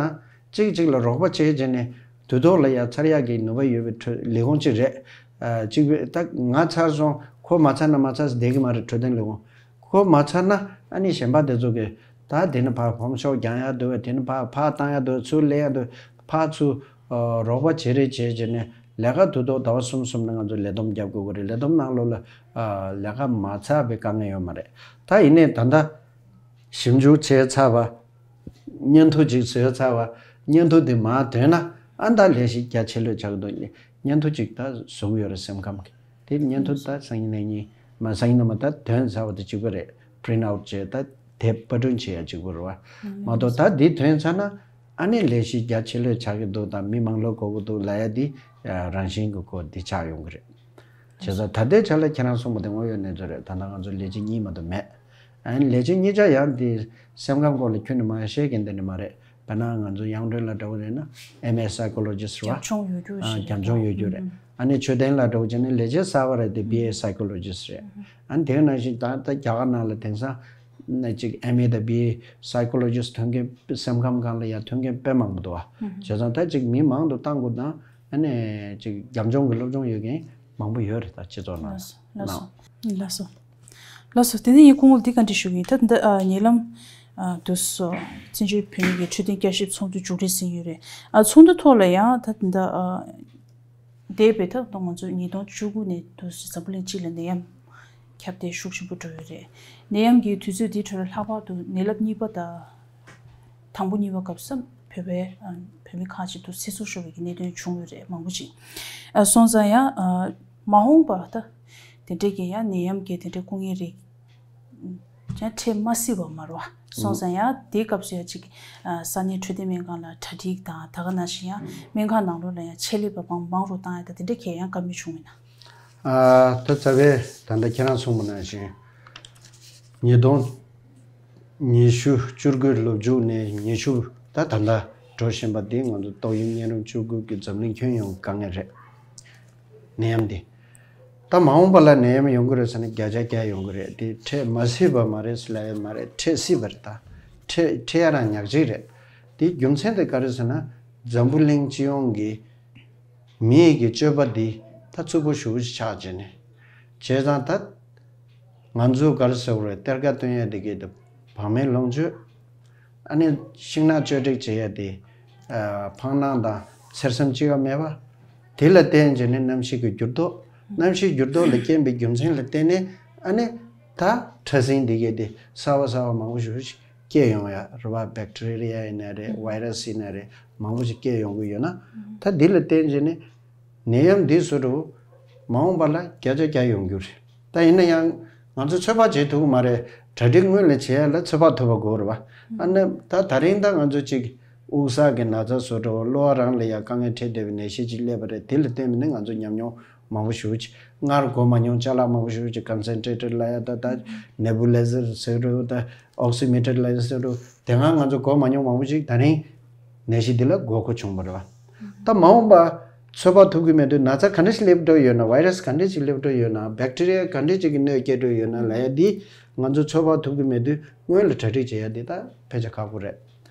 གཅིག་གཅིག་ལ་རོགས་པ་བྱེད་བྱས་ནས་དུས་ཐོག་ལ་ཡ་ཚར་ཡག་གི་ནུས་པ་ཡོད་པའི་འཕྲོད་ལས་ཁུངས་གཅིག་རེད། ཨ་གཅིག་པུས་ད་ང་ཚར་སོང་། ཁོ་མ་ཚར་ན་མ་ཚར་ཟེར་བསྡད་ཀྱི་མ་རེད། འཕྲོད་བསྟེན་ལས་ཁུངས། ཁོ་མ་ཚར་ན་ཨ་ནི་གཞན་པ་དེ་ཚོ་གིས་ད་དེ་ནས་ཕར་ཕོམ་ཤོག་རྒྱག་ཡག་འདུག་པས། དེ་ནས་ཕར་ཕར་བཏང་ཡག་འདུག་པས། ཚུར་ལེན་ཡག་འདུག་པས། ཕར་ཚུར་ཨ་རོགས་པ་བྱེད་རེས་བྱས་བྱས་ནས་ལས་ཀ་དུས་ཐོག་ཟླ་བ་གསུམ་གསུམ་ནས་ང་ཚོ་ལས་བསྡོམས་རྒྱབ་དགོས་ཀྱི་རེད། ལས་བསྡོམས་ནང་ལོགས་ལ་ཨ་ལས་ཀ་མ་ཚར་བའི་དཀའ་ངལ་ཡོད་མ་རེད། ད་ཡིན་ནའི་ད་ལྟ་ཞིབ་འཇུག་བྱས་ཚར་བ། བརྙན་ཐུང་ཅིག་བཟོས་ཚར་བ། བརྙན་ཐུང་དེ་མར་ཐོན་ན་ཨ་ད་ལས་གཞི་རྒྱ་ཆེ་ལོས་ཆགས་འདུག་བརྙན་ཐུང་ཅིག་ད་བཟོ་གི་ཡོད་རེད། སེམས་ཁམས་ཀྱི་དེ་བརྙན་ཐུང་ད་སང་ཉིན་གནངས་ཉིན་མ་སང་ཉིན་ནམ་ད་ཐོན་ཚར་བ་དེ་གཅིག་པ་རེད། པི་རིན་ཊི་ཨའུཊ་བྱས་ད་དེབ་པར་སྐྲུན་བྱེད་ཡ་གཅིག་པ་རེད་བ། མ་གཏོགས་ད་འདི་ཐོན་ཚར་ན་ཨ་ནི་ལས་གཞི་རྒྱ་ཆེ་ལོས་ཆགས་ཀྱི་འདུག་དང་། མི་མང་ལོས་དགོས་ཀྱི་འདུག་ལབ་ཡ་འདི་རང་བཞིན་གྱི་སྐོར་འདི་ཆགས་ཡོང་གི་རེད། བྱས་ཙང་ད་ལྟའི་ཆ་ལ་ཁྱེད་རང་གསུངས་པ་དེ་དངོས་ཡོད་གནས་ཚུལ་རེད། ད་ལྟ་ང་ཚོ་ལས་བྱེད་གཉིས་མ་གཏོགས་མེད། ཨ་ནི་ལས་བྱེད་གཉིས་ཆ་ཡང་དེ་སེམས་ཁམས་སྐོར་ལ་ཁྱོན་ནས་མ་ཤེས་མཁན་དེ་འདྲ་མ་རེད། དཔེར་ན་ང་ཚོ་དབྱངས་སྒྲོན་ལ་འདྲ་བོ་རེད་ན་M A psychologist རེད་བ། རྒྱབ་ལྗོངས་ཡོད་རྒྱུ་ཨ་ཞིག་རྒྱབ་ལྗོངས་ཡོད་རྒྱུ་རེད། ཨ་ནི་མཆོད་རྟེན་ལ་འདྲ་བོ་བྱས་ན་ལས་བྱེད་གསར་པ་རེད་དེ་B A psychologist རེད། ཨ་ནི་དེ་ནང་བཞིན་ད་ལྟ་རྒྱ་གར་ནང་ལ་དེང་སང་ནས་ཅིག M A དང་B A psychologist ཐོན་མཁན་སེམས་ཁམས་སྒང་ལ་ཡང་ཐོན་མཁན་དཔེ་མང་པོ་འདུག་བ། བྱས་ཙང་ད་ཅིག་མི་མང་དུ་བཏང་དགོས་དང་ཨ་ནི་ཅིག་རྒྱབ་ལྗོངས་ཀྱི་སློབ་སྦྱོང་ཡོད་མཁན་མང་པོ་ཡོད་རེད་ད་སྤྱི་ཚོགས་ནང་ལ། ལགས་སོ། ལགས་སོ། ལགས་སོ། དེ་ནས་ངས་སྐུ་ངོ་ལ་འདི་བཀའ་འདྲི་ཞུ་གི་ཡིན། ད་འདི་ཨ་ཉེ་ལམ་ཨ་དུས་སུ་བཙན་བྱོལ་བོད་མི་གི་འཕྲོད་བསྟེན་བསྐྱར་ཞིབ་ཚོགས་འདུ་མཇུག་སྒྲིལ་ཟིན་ཡོད་རེད། ཨ་ཚོགས་འདུ་ཐོག་ལ་ཡང་ད་འདི་ཨ་འདས་པའི་ད་ང་ཚོ་ཉིས་སྟོང་བཅུ་དགུ་ནས་དུས་སུ་འཛམ་བུ་གླིང་སྤྱི་ལ་ནད་ཡམས་ཁྱབ་གདལ་ཤུགས་ཆེན་པོ་འགྲོ་ཡོད་རེད། ནད་ཡམས་ཀྱི་དུས་ཚོད་འདིའི་ཁྲོད་ལ་ལྷག་པར་དུ་ནད་རླབས་གཉིས་པ་དང་། དང་པོ་གཉིས་པ་སྐབས་སུ་བོད་པའི་ཨ་བོད་མི་ཁག་ཅིག་ཏུ་ཚེ་སྲོག་ཤོར་བའི་གནད་དོན་བྱུང་ཡོད་རེད་མང་པོ་ཅིག་ཨ་སོང་ཙང་ཡང་ཨ་མ་འོངས་པ་ད་དེ་འདྲའི་གི་ཡང་ནད་ཡམས་ཀྱི་དེ་འདྲའི་སྐུ་ངལ་རིགས་ཀྱང་འཕྲད་མ་སྲིད་པ་མ་རེད་བ། སོང་ཙང་ཡང་དེའི་སྐབས་སུ་ཡང་ཅིག་ཨ་ས་གནས་འཕྲོད་བསྟེན་སྨན་ཁང་ལ་གྲ་སྒྲིག་དང་ད་ག་ནང་བཞིན་ཡང་སྨན་ཁང་ནང་ལོགས་ལ་ཡང་ཆེད་ལས་པ་མང་མང་རུ་བཏང་ཡ་ད་དེ་འདྲའི་གི་ཡང་བཀའ་མོལ་བྱུང་མིན་ན། ཨ་ད་རྩ་བའི་ད་ལྟ་ཁྱེད་རང་གསུངས་པ་ནང་བཞིན་ཉིས་སྟོང་ཉི་ཤུ་བཅུ་དགུ་ལོ་མཇུག་ནས་ཉི་ཤུ་ད་ད་ལྟ་འགྲོ་བཞིན་པ་འདི་ང་ཚོ་ཏོག་དབྱིབས་གཉན་རིམས་བཅུ་དགུ་གི་འཛམ་གླིང་ཁྱོན་ཡོངས་དཀའ་ངལ་རེད། ནད་ཡམས་འདི། ད་མ་འོངས་པ་ལ་ནད་ཡམས་ཡོང་གི་རེད་ཟེར་ན་བརྒྱ་ཆ་བརྒྱ་ཡོང་གི་རེད། དེ་འཕྲད་མ་སྲིད་པ་མ་རེད་ཟེར་ལབ་ཡ་མ་རེད། འཕྲད་སྲིད་པ་རེད་ད། འཕྲད་འཕྲད་ཡ་རང་ཉག་གཅིག་རེད། དེའི་རྒྱུ་མཚན་དེ་ག་རེ་ཟེར་ན་འཛམ་བུ་གླིང་སྤྱི་ཡོངས་ཀྱི་མི་ཡི་གི་སྤྱོད་པ་འདི་ད་རྩུབ་པོ་ཞེ་པོ་ཞིག་ཆགས་བྱས་ནས། བྱས་ཙང་ད་ང་ཚོ་ག་རེ་ཟེར་དགོས་རེད། གཏེར་ཁ་བཏོན་ཡ་དེ་གི་དེ་བག་མེད་ལོངས་སྤྱོད། ཨ་ནི་ཤིང་ནགས་གཅོད་འབྲེག་བྱེད་ཡ་དེ། ཨ་འཕང་སྣང་དང་འཚེར་སེམས་གཅིག་ཡང་མེད་པ། དེ་ལ་བརྟེན་བྱས་ནས་གནམ་གཤིས་ཀྱི་འགྱུར་ལྡོག་གནམ་གཤིས་འགྱུར་ལྡོག་ལ་རྐྱེན་པའི་རྒྱུ་མཚན་ལ་བརྟེན་ནས་ཨ་ནི་ད་ཕྲ་སྲིན་དེ་གས་དེ་གསར་བ་གསར་བ་མང་པོ་ཞིག་སྐྱེ་ཡོང་ཡ་རེད་བ། བེག་ཊི་རི་ཡ་ཡིན་ན་རེད། ཝའི་ར་སི་ཡིན་ན་རེད། མང་པོ་ཞིག་སྐྱེ་ཡོང་གི་ཡོད་ན། ད་འདི་ལ་བརྟེན་བྱས་ནས་ནད་ཡམས་འདི་བཟོ་འདྲ་བོ་མ་འོངས་པ་ལ་བརྒྱ་ཆ་བརྒྱ་ཡོང་རྒྱུ་རེད། ད་ཡིན་ན་ཡང་ང་ཚོ་ཚོད་དཔག་བྱེད་ཐུབ་ཀྱི་མ་རེད། གྲ་སྒྲིག་སྔོན་ལ་བྱེད་ཡ་ལ་ཚོད་དཔག་ཐུབ་པ་དགོས་རེད་བ། ཨ་ནི་ད་ད་རིང་ད་ང་ཚོ་ཅིག་དབུགས་བསགས་ཀྱི་ན་ཚ་བཟོ་འདྲ་བོ་གློ་བ་རང་ལ་ཡ་དཀའ་ངལ་འཕྲད་བསྡད་པའི་ནད་གཞི་ཅིག་སླེབས་པ་རེད། དེ་ལ་བརྟེན་པ་ནི་ང་ཚོ་ཉམས་མྱོང་མང་པོ་ཞེ་པོ་ཅིག་སྔར་གོ་མ་མྱོང་ཅ་ལག་མང་པོ་ཞེ་པོ་ཅིག་ཀོན་སེན་ཊྲེ་ཊར་ལབ་ཡ་ད་ད་ནེ་བུ་ལེ་ཟར་ཟེར་འདྲ་བོ་ད་ཨོག་སི་མི་ཊར་ལབ་ཡ་ཟེར་འདྲ་བོ་དེ་སྔ་ང་ཚོ་གོ་མ་མྱོང་མང་པོ་ཅིག་ད་རིང་ནད་གཞི་འདི་ལ་མགོ་འཁོར་བྱུང་བ་རེད་བ། ད་མ་འོངས་པ་ཚོད་དཔག་ཐུབ་ཀྱི་མེད་དུས་ན་ཚ་ག་འདྲ་ཞིག་སླེབས་འགྲོ་ཡོད་ན། ཝའི་ར་སི་ག་འདྲ་ཞིག་སླེབས་འགྲོ་ཡོད་ན། བེག་ཊི་རི་ཡ་ག་འདྲ་ཞིག་གི་གནོད་སྐྱེལ་འགྲོ་ཡོད་ན་ལབ་ཡ་འདི་ང་ཚོ་ཚོད་དཔག་ཐུབ་ཀྱི་མེད་དུས་སྔོན་ལ་གྲ་སྒྲིག་བྱེད་ཡ་འདི་ད་ཕལ་ཆེར་ཁག་པོ་རེད།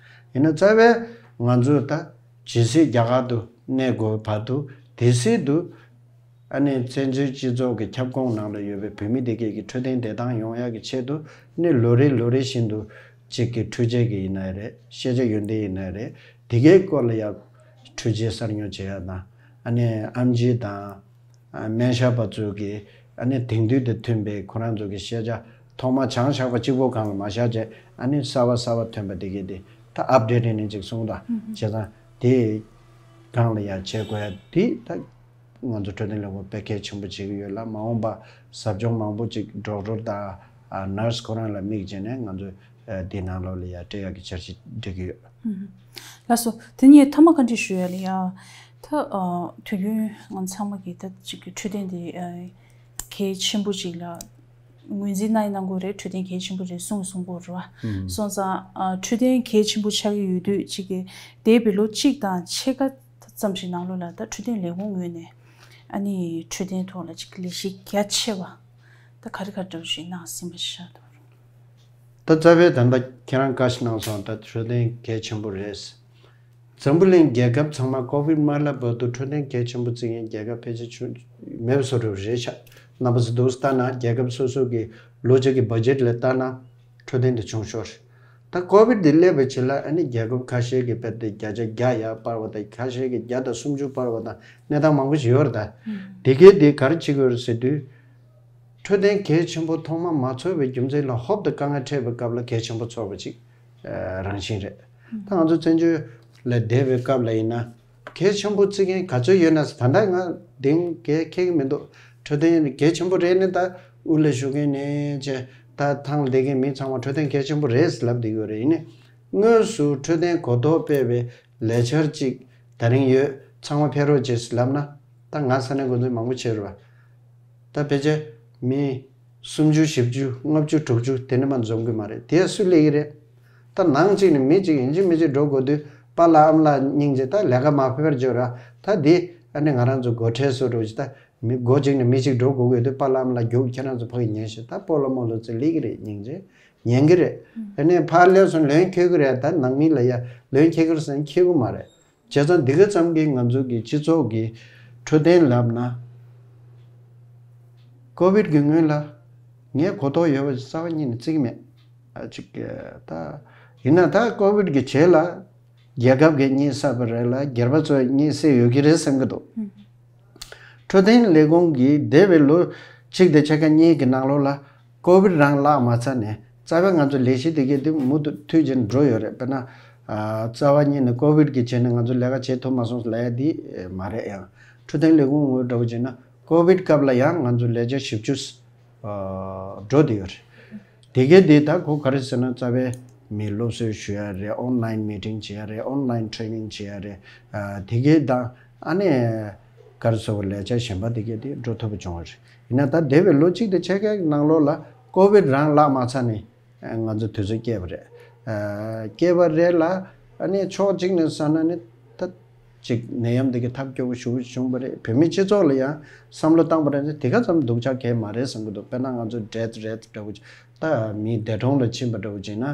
ཡིན་ན་རྩ་བའི་ང་ཚོ་ད་ཇི་སྲིད་རྒྱ་གར་དུ་གནས་དགོས་བར་དུ་དེ་སྲིད་དུ་ཨ་ནི་བཙན་བྱོལ་སྤྱི་ཚོགས་ཀྱི་ཁྱབ་ཁོངས་ནང་ལ་ཡོད་པའི་བོད་མི་དེ་གས་ཀྱི་འཕྲོད་བསྟེན་བདེ་ཐང་ཡོང་ཡག་གི་ཆེད་དུ་ནི་ལོ་རེ་ལོ་རེ་བཞིན་དུ་གཅིག་གི་འཕྲུལ་ཆས་ཀྱི་ཡིན་ན་རེད། ཤེས་བྱ་ཡོན་ཏན་ཡིན་ན་རེད། དེ་གའི་སྐོར་ལ་ཡང་འཕྲུལ་ཆས་གསར་ཉོ་བྱེད་ཡ་དང་ཨ་ནི་ཨེམ་ཆི་དང་སྨན་ཞབས་པ་ཚོ་གི་ཨ་ནི་དེང་དུས་དང་མཐུན་པའི་ཁོ་རང་ཚོ་གི་ཤེས་བྱ་ཐོག་མ་བྱང་ཞགས་པ་གཅིག་པོ་སྒང་ལ་མ་བཞག་བྱས་ཨ་ནི་གསར་བ་གསར་བ་ཐོན་པ་དེ་གའི་དེ་ད་ཨབ་ཌེ་ཊི་ཡིན་ནི་ཅིག་གསུངས་དང་བྱས་ཙང་དེ་སྒང་ལ་ཡང་བྱེད་དགོས་ཡ་དེ་ད། ང་ཚོ་འཕྲོད་བསྟེན་ལས་ཁུངས་དཔེ་གལ་ཆེན་པོ་བྱེད་ཀྱི་ཡོད་ལ། མ་འོངས་པ་ཟབ་སྦྱོང་མང་པོ་ཅིག་ཌོག་ཊར་དང་ནར་སི་ཁོ་རང་ལ་དམིགས་བྱས་ནས་ང་ཚོ་འདི་ནང་ལོགས་ལ་ཡ་སྤྲད་ཡག་གི་འཆར་གཞི་སྒྲིག་གི་ཡོད། ལགས་སོ། དེ་ནས་མཐའ་མ་བཀའ་འདྲི་ཞུ་ཡ་ལ་ཡ། ད་དུས་རྒྱུན་ང་ཚང་མ་གི་ད་ཅིག་གི་འཕྲོད་བསྟེན་དེ་གལ་ཆེན་པོ་ཅིག་ལ་ངོས་འཛིན་གནང་ཡིན་གནང་དགོས་རེད། འཕྲོད་བསྟེན་གལ་ཆེན་པོ་རེད་གསུངས་གསུངས་དགོས་རེད་བ། སོང་ཙང་འཕྲོད་བསྟེན་གལ་ཆེན་པོ་ཆགས་ཀྱི་ཡོད་དུས་ཅིག་གི་འདས་པའི་ལོ་གཅིག་དང་ཕྱེད་ཀ་ཙམ་ཞིག་ནང་ལོགས་ལ་ད་འཕྲོད་བསྟེན་ལས་ཁུངས་ངོས་ནས་ཨ་ནི་འཕྲོད་བསྟེན་ཐོག་ལ་ཅིག་ལས་གཞི་རྒྱ་ཆེ་བ་ད་ག་རེ་ག་རེ་འདྲ་བོ་ཞིག་གནང་ཟིན་པ་ཤར་འདུག་ད་རྩ་བའི་ད་ལྟ་ཁྱེད་རང་བཀའ་ཞིག་གནང་སོང་། ད་འཕྲོད་བསྟེན་གལ་ཆེན་པོ་རེད། འཛམ་བུ་གླིང་རྒྱལ་ཁབ་ཚང་མ་ཀོ་བིད་མ་སླེབས་བར་དུ་འཕྲོད་བསྟེན་གལ་ཆེན་པོ་བརྩི་མཁན་རྒྱལ་ཁབ་ཕལ་ཆེར་ཆུ་མེད་པ་བཟོ་འདྲ་བོ་རེད་ཤག་རྣམ་པ་ཚོ་འདུག་ལྟ་ན་རྒྱལ་ཁབ་སོ་སོ་གི་ལོ་གཅིག་གི་བ་ཇེཊ་ལ་ལྟ་ན། འཕྲོད་བསྟེན་དེ་ཆུང་ཤོས་རེད། ད་ཀོ་བིད་འདི་སླེབས་པའི་རྗེས་ལ་ཨ་ནི་རྒྱལ་ཁབ་ཁ་ཤས་ཀྱི་དཔེ་དེ་བརྒྱ་ཆ་བརྒྱ་ཡར་སྤར་བ་དང་ཁ་ཤས་ཀྱི་བརྒྱ་དང་སུམ་ཅུ་སྤར་བ་དང་གནས་སྟངས་མང་པོ་ཞིག་ཡོད་རེད་ད། དེ་གའི་དེ་ག་རེ་བྱེད་དགོས་རེད་ཟེར་དུས། འཕྲོད་བསྟེན་གལ་ཆེན་པོ་ཐོག་མ་མ་ཚོར་བའི་རྒྱུ་མཚན་ལ་ཧོབ་ཏེ་དཀའ་ངལ་འཕྲད་པའི་སྐབས་ལ་གལ་ཆེན་པོ་ཚོར་བ་ཅིག་རང་བཞིན་རེད། ད་ང་ཚོ་བཙན་བྱོལ་ལ་བསྡད་པའི་སྐབས་ལ་ཡིན་ན། གལ་ཆེན་པོ་བརྩི་མཁན་ག་ཚོད་ཡོད་ན་ཟེར། ད་ལྟ་ང་གདེང་གལ་འཁེལ་གི་མི་འདུག་འཕྲོད་བསྟེན་གལ་ཆེན་པོ་རེད་ནི་ད་དབུ་ལ་བཞུགས་མཁན་ནས་བྱས་ད་ཐང་ལ་བསྡད་མཁན་མི་ཚང་མ་འཕྲོད་བསྟེན་གལ་ཆེན་པོ་རེད་ཟེར་ལབ་བསྡད་ཡོད་རེད། ཡིན་ནི་དངོས་སུ་འཕྲོད་བསྟེན་གོ་རྟོགས་སྤེལ་བའི་ལས་འཆར་ཅིག་ད་རིང་ཡོད། ཚང་མ་ཕེབས་རོགས་བྱེད་ཟེར་ལབ་ན་ད་ང་ས་གནས་འགོ་འཛིན་མང་པོ་བྱས་རེད་བ། ད་ཕལ་ཆེར་མི་སུམ་ཅུ་བཞི་བཅུ་ལྔ་བཅུ་དྲུག་ཅུ་དེ་འདྲ་མ་འཛོམས་གི་མ་རེད། དེ་སུ་སླེབས་ཀྱི་རེད། ད་ནང་གཅིག་ནས་མི་གཅིག་ཡིན་གཅིག་མིན་གཅིག་འགྲོ་དགོས་དུས་པཱ་ལགས་ཨ་མ་ལགས་སྙིང་རྗེ། ད་ལས་ཀ་མ་ཕེབས་པར་བརྗོད་ར། ད་འདི་ཨ་ནི་ང་རང་ཚོ་སྒོ་ཁྲལ་བཟོ་འགྲོ་ཅིག་ད་མི་སྒོ་གཅིག་ནས་མི་གཅིག་འགྲོ་དགོས་དགོས་དུས་པཱ་ལགས་ཨ་མ་ལགས་རྒྱུགས་ཁྱེད་རང་ཚོ་ཕ་གི་ཉན་ཤེས། ད་སྤོ་ལོ་མོ་ལོ་ཚོ་ལི་གི་རེད། སྙིང་རྗེ་ཉན་གི་རེད། ཨ་ནི་ཕར་སླེབས་སོང་ལོན་ཁེལ་གི་རེད། ད་ནང་མི་ལ་ཡ་ལོན་ཁེལ་གི་རེད་ཟེར་ན་ཁེལ་གི་མ་རེད། བྱས་ཙང་འདི་ག་ཙམ་གྱིས་ང་ཚོ་གི་སྤྱི་ཚོགས་ཀྱི་འཕྲོད་བསྟེན་ལབ་ན། ཀོ་བིད་ཀྱི་སྔོན་ལ་ངས་གོ་རྟོགས་ཡོད་པ་ཞིག་རྩ་བ་ཉིད་ནས་བརྩི་གི་མེད། ཨ་ཅིག་ད་ཡིན་ན་ད་ཀོ་བིད་ཀྱི་རྗེས་ལ་རྒྱལ་ཁབ་ཀྱིས་གཉིད་སད་པ་རེད་ལ། སྒེར་པ་ཚོས་གཉིད་སད་ཡོད་ཀྱི་རེད་བསམ་གྱི་འདུག་འཕྲོད་བསྟེན་ལས་ཁུངས་ཀྱིས་འདས་པའི་ལོ་གཅིག་དང་ཕྱེད་ཀ་གཉིས་ཀྱི་ནང་ལོགས་ལ་ཀོ་བིད་རང་བརླག་མ་ཚར་ནས་རྩ་བའི་ང་ཚོ་ལས་གཞི་དེ་གས་དེ་མུ་མཐུད་བྱས་འགྲོ་ཡོད་རེད། དཔེར་ན། ཨ་རྩ་བ་ཉིད་ནས་ཀོ་བིད་ཀྱི་རྗེས་ནས་ང་ཚོ་ལས་ཀ་བྱེད་ཐུབ་མ་སོང་ལབ་ཡ་དེ་མ་རེད། ཡང་འཕྲོད་བསྟེན་ལས་ཁུངས་ངོས་འདྲ་བོ་བྱས་ན་ཀོ་བིད་སྐབས་ལ་ཡང་ང་ཚོ་ལས་བྱ་བཞི་བཅུ་ཨ་འགྲོ་བསྡད་ཡོད་རེད། དེ་གས་དེ་ད་ཁོ་ག་རེ་ཟེར་ན་རྩ་བའི་མི་སློབ་གསོ་ཞུ་ཡ་རེད། ཨོན་ལའིན་མི་ཊིང་བྱེད་ཡ་རེད། ཨོན་ལའིན་ཊེ་རེ་ནིང་བྱེད་ཡ་རེད། ཨ་དེ་གས་དང་ཨ་ནི་ག་རེ་ཟེར་བ་ལས་བྱ་གཞན་པ་དེ་གས་དེ་འགྲོ་ཐུབ་པ་བྱུང་བ་རེད། ཡིན་ན་ད་འདས་པའི་ལོ་གཅིག་དང་ཕྱེད་ཀའི་ནང་ལོགས་ལ་ཀོ་བིད་རང་བརླག་མ་ཚར་ནས་ང་ཚོ་དུས་ཚོད་བསྐྱལ་བ་རེད། ཨ་བསྐྱལ་བ་རེད་ལ། ཨ་ནི་ཕྱོགས་གཅིག་ནས་བསམ་ན་ནི་ད་ཅིག་ནད་ཡམས་འདི་གི་ཐབས་སྐྱོ་པོ་ཞེ་པོ་བྱུང་བ་རེད། བོད་མི་སྤྱི་ཚོགས་ལ་ཡང་བསམ་བློ་བཏང་བ་རེད་ན་དེ་ག་ཙམ་སྡུག་ཅག་གང་ཡང་མ་རེད་བསམ་གྱི་འདུག་དཔེར་ན་ང་ཚོ་ཌེ་ཐི་རེ་ཊི་འདྲ་བོ་ཅིག་ད་མི་འདས་གྲོངས་ལ་ཕྱིན་པ་འདྲ་བོ་ཅིག་ན་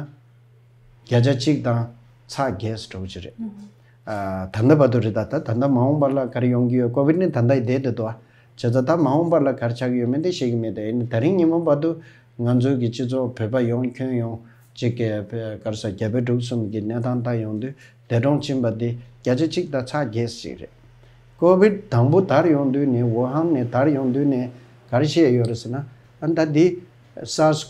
བརྒྱ་ཆ་གཅིག་དང་ཚེག་བརྒྱད་འདྲ་བོ་ཅིག་རེད། ཨ་ད་ལྟ་བར་དུ་རེད། ད་ད་ད་ལྟ་མ་འོངས་པ་ལ་ག་རེ་ཡོང་གི་ཡོད། ཀོ་བིད་ནི་ད་ལྟ་ཡི་བསྡད་དེ་འདུག་ཨ། བྱས་ཙང་ད་མ་འོངས་པ་ལ་ག་རེ་ཆགས་ཀྱི་ཡོད་མེད་དེ་ཤེས་ཀྱི་མེད། དེ་ཡིན་ད་རིང་ཉིན་མོ་བར་དུ་ང་ཚོའི་གི་སྤྱི་ཚོགས་བོད་པ་ཡོངས་ཁྱོན་ཡོངས་གཅིག་གི་བོད་ག་རེ་ཟེར་རྒྱ་བལ་འབྲུག་གསུམ་གྱི་གནས་སྟངས་ལྟ་ཡོང་དུས་འདས་གྲོངས་ཕྱིན་པ་དེ་བརྒྱ་ཆ་གཅིག་དང་ཚེག་བརྒྱད་ཅིག་རེད། ཀོ་བིད་དང་པོ་དར་ཡོང་དུས་ནས་ཝུ་ཧན་ནས་དར་ཡོང་དུས་ནས་ག་རེ་བཤད་ཡོད་རེད་ཟེར་ན། ཨ་ད་འདི་སཱར་སི་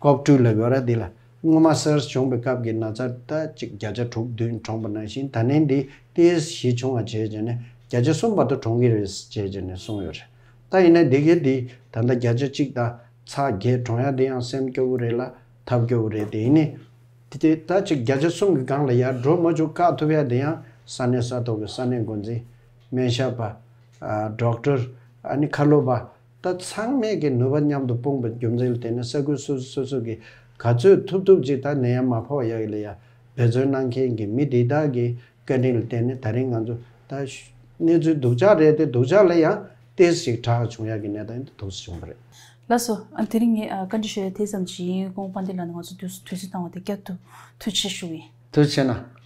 ཀོབ་ཊུ་ལབ་ཡོད་ར། འདི་ལ་སྔོན་མ་སཱར་སི་བྱུང་བའི་སྐབས་ཀྱི་ན་ཚ་ད་ཅིག་བརྒྱ་ཆ་དྲུག་བདུན་གྲོངས་པ་ནང་བཞིན་ད་ནས་འདི་ཏོག་ཙམ་ཞི་བྱུང་བ་བྱས་བྱས་ནས་བརྒྱ་ཆ་གསུམ་བར་དུ་གྲོངས་ཀྱི་རེད་བྱས་བྱས་ནས་གསུངས་ཡོད་རེད། ད་ཡིན་ན་འདི་གའི་འདི་ད་ལྟ་བརྒྱ་ཆ་གཅིག་དང་ཚེག་བརྒྱད་གྲོངས་ཡ་དེ་ཡང་སེམས་སྐྱོ་བོ་རེད་ལ་ཐབས་སྐྱོ་བོ་རེད། དེ་ཡིན་ནི་དེ་ད་ཅིག་བརྒྱ་ཆ་གསུམ་གྱི་སྒང་ལ་ཡར་འགྲོ་མ་བཅུག་བཀག་ཐུབ་ཡ་དེ་ཡང་ས་གནས་ས་ཐོག་གི་ས་གནས་འགོ་འཛིན། སྨན་ཞབས་པ། ཨ་ཌོག་ཊར། ཨ་ནི་ཁ་ལོ་པ། ད་ཚང་མས་ཀྱི་ནུས་པ་མཉམ་དུ་སྤུངས་པའི་རྒྱུ་མཚན་ལ་བརྟེན་ནས་ས་ཁུལ་སོ་སོ་སོ་སོ་གི་ག་ཚོད་ཐུབ་ཐུབ་ཅིག་ད་ནད་ཡམས་མ་ཕོག་ཡག་གི་ལ་ཡ་འབད་བརྩོན་གནང་མཁན་གྱི་མི་དེ་དག་གི་བཀའ་དྲིན་ལ་བརྟེན་ནས་ད་རིང་ང་ཚོ་ད་གནས་ཚུལ་སྡུག་ཅག་རེད་དེ། སྡུག་ཅག་ལ་ཡང་ཏོག་ཙམ་ཞིག་དྲག་བྱུང་ཡག་གི་གནས་སྟངས་འདི་འདུག་སེ་བྱུང་བ་རེད། ལགས་སོ། ཨ་དེ་རིང་ངས་ཨ་བཀའ་འདྲི་ཞུ་ཡ་དེ་ཙམ་ཞིག་ཡིན། ཁོང་དཔལ་ལྡན་ལགས་ནས་ང་ཚོ་དུས་དུས་ཚོད་བཏང་བ་དེ་བསྐྱར་དུ་ཐུགས་རྗེ་ཆེ་ཞུ་གི་ཡིན། ཐུགས་རྗེ་ཆེ་གནང་།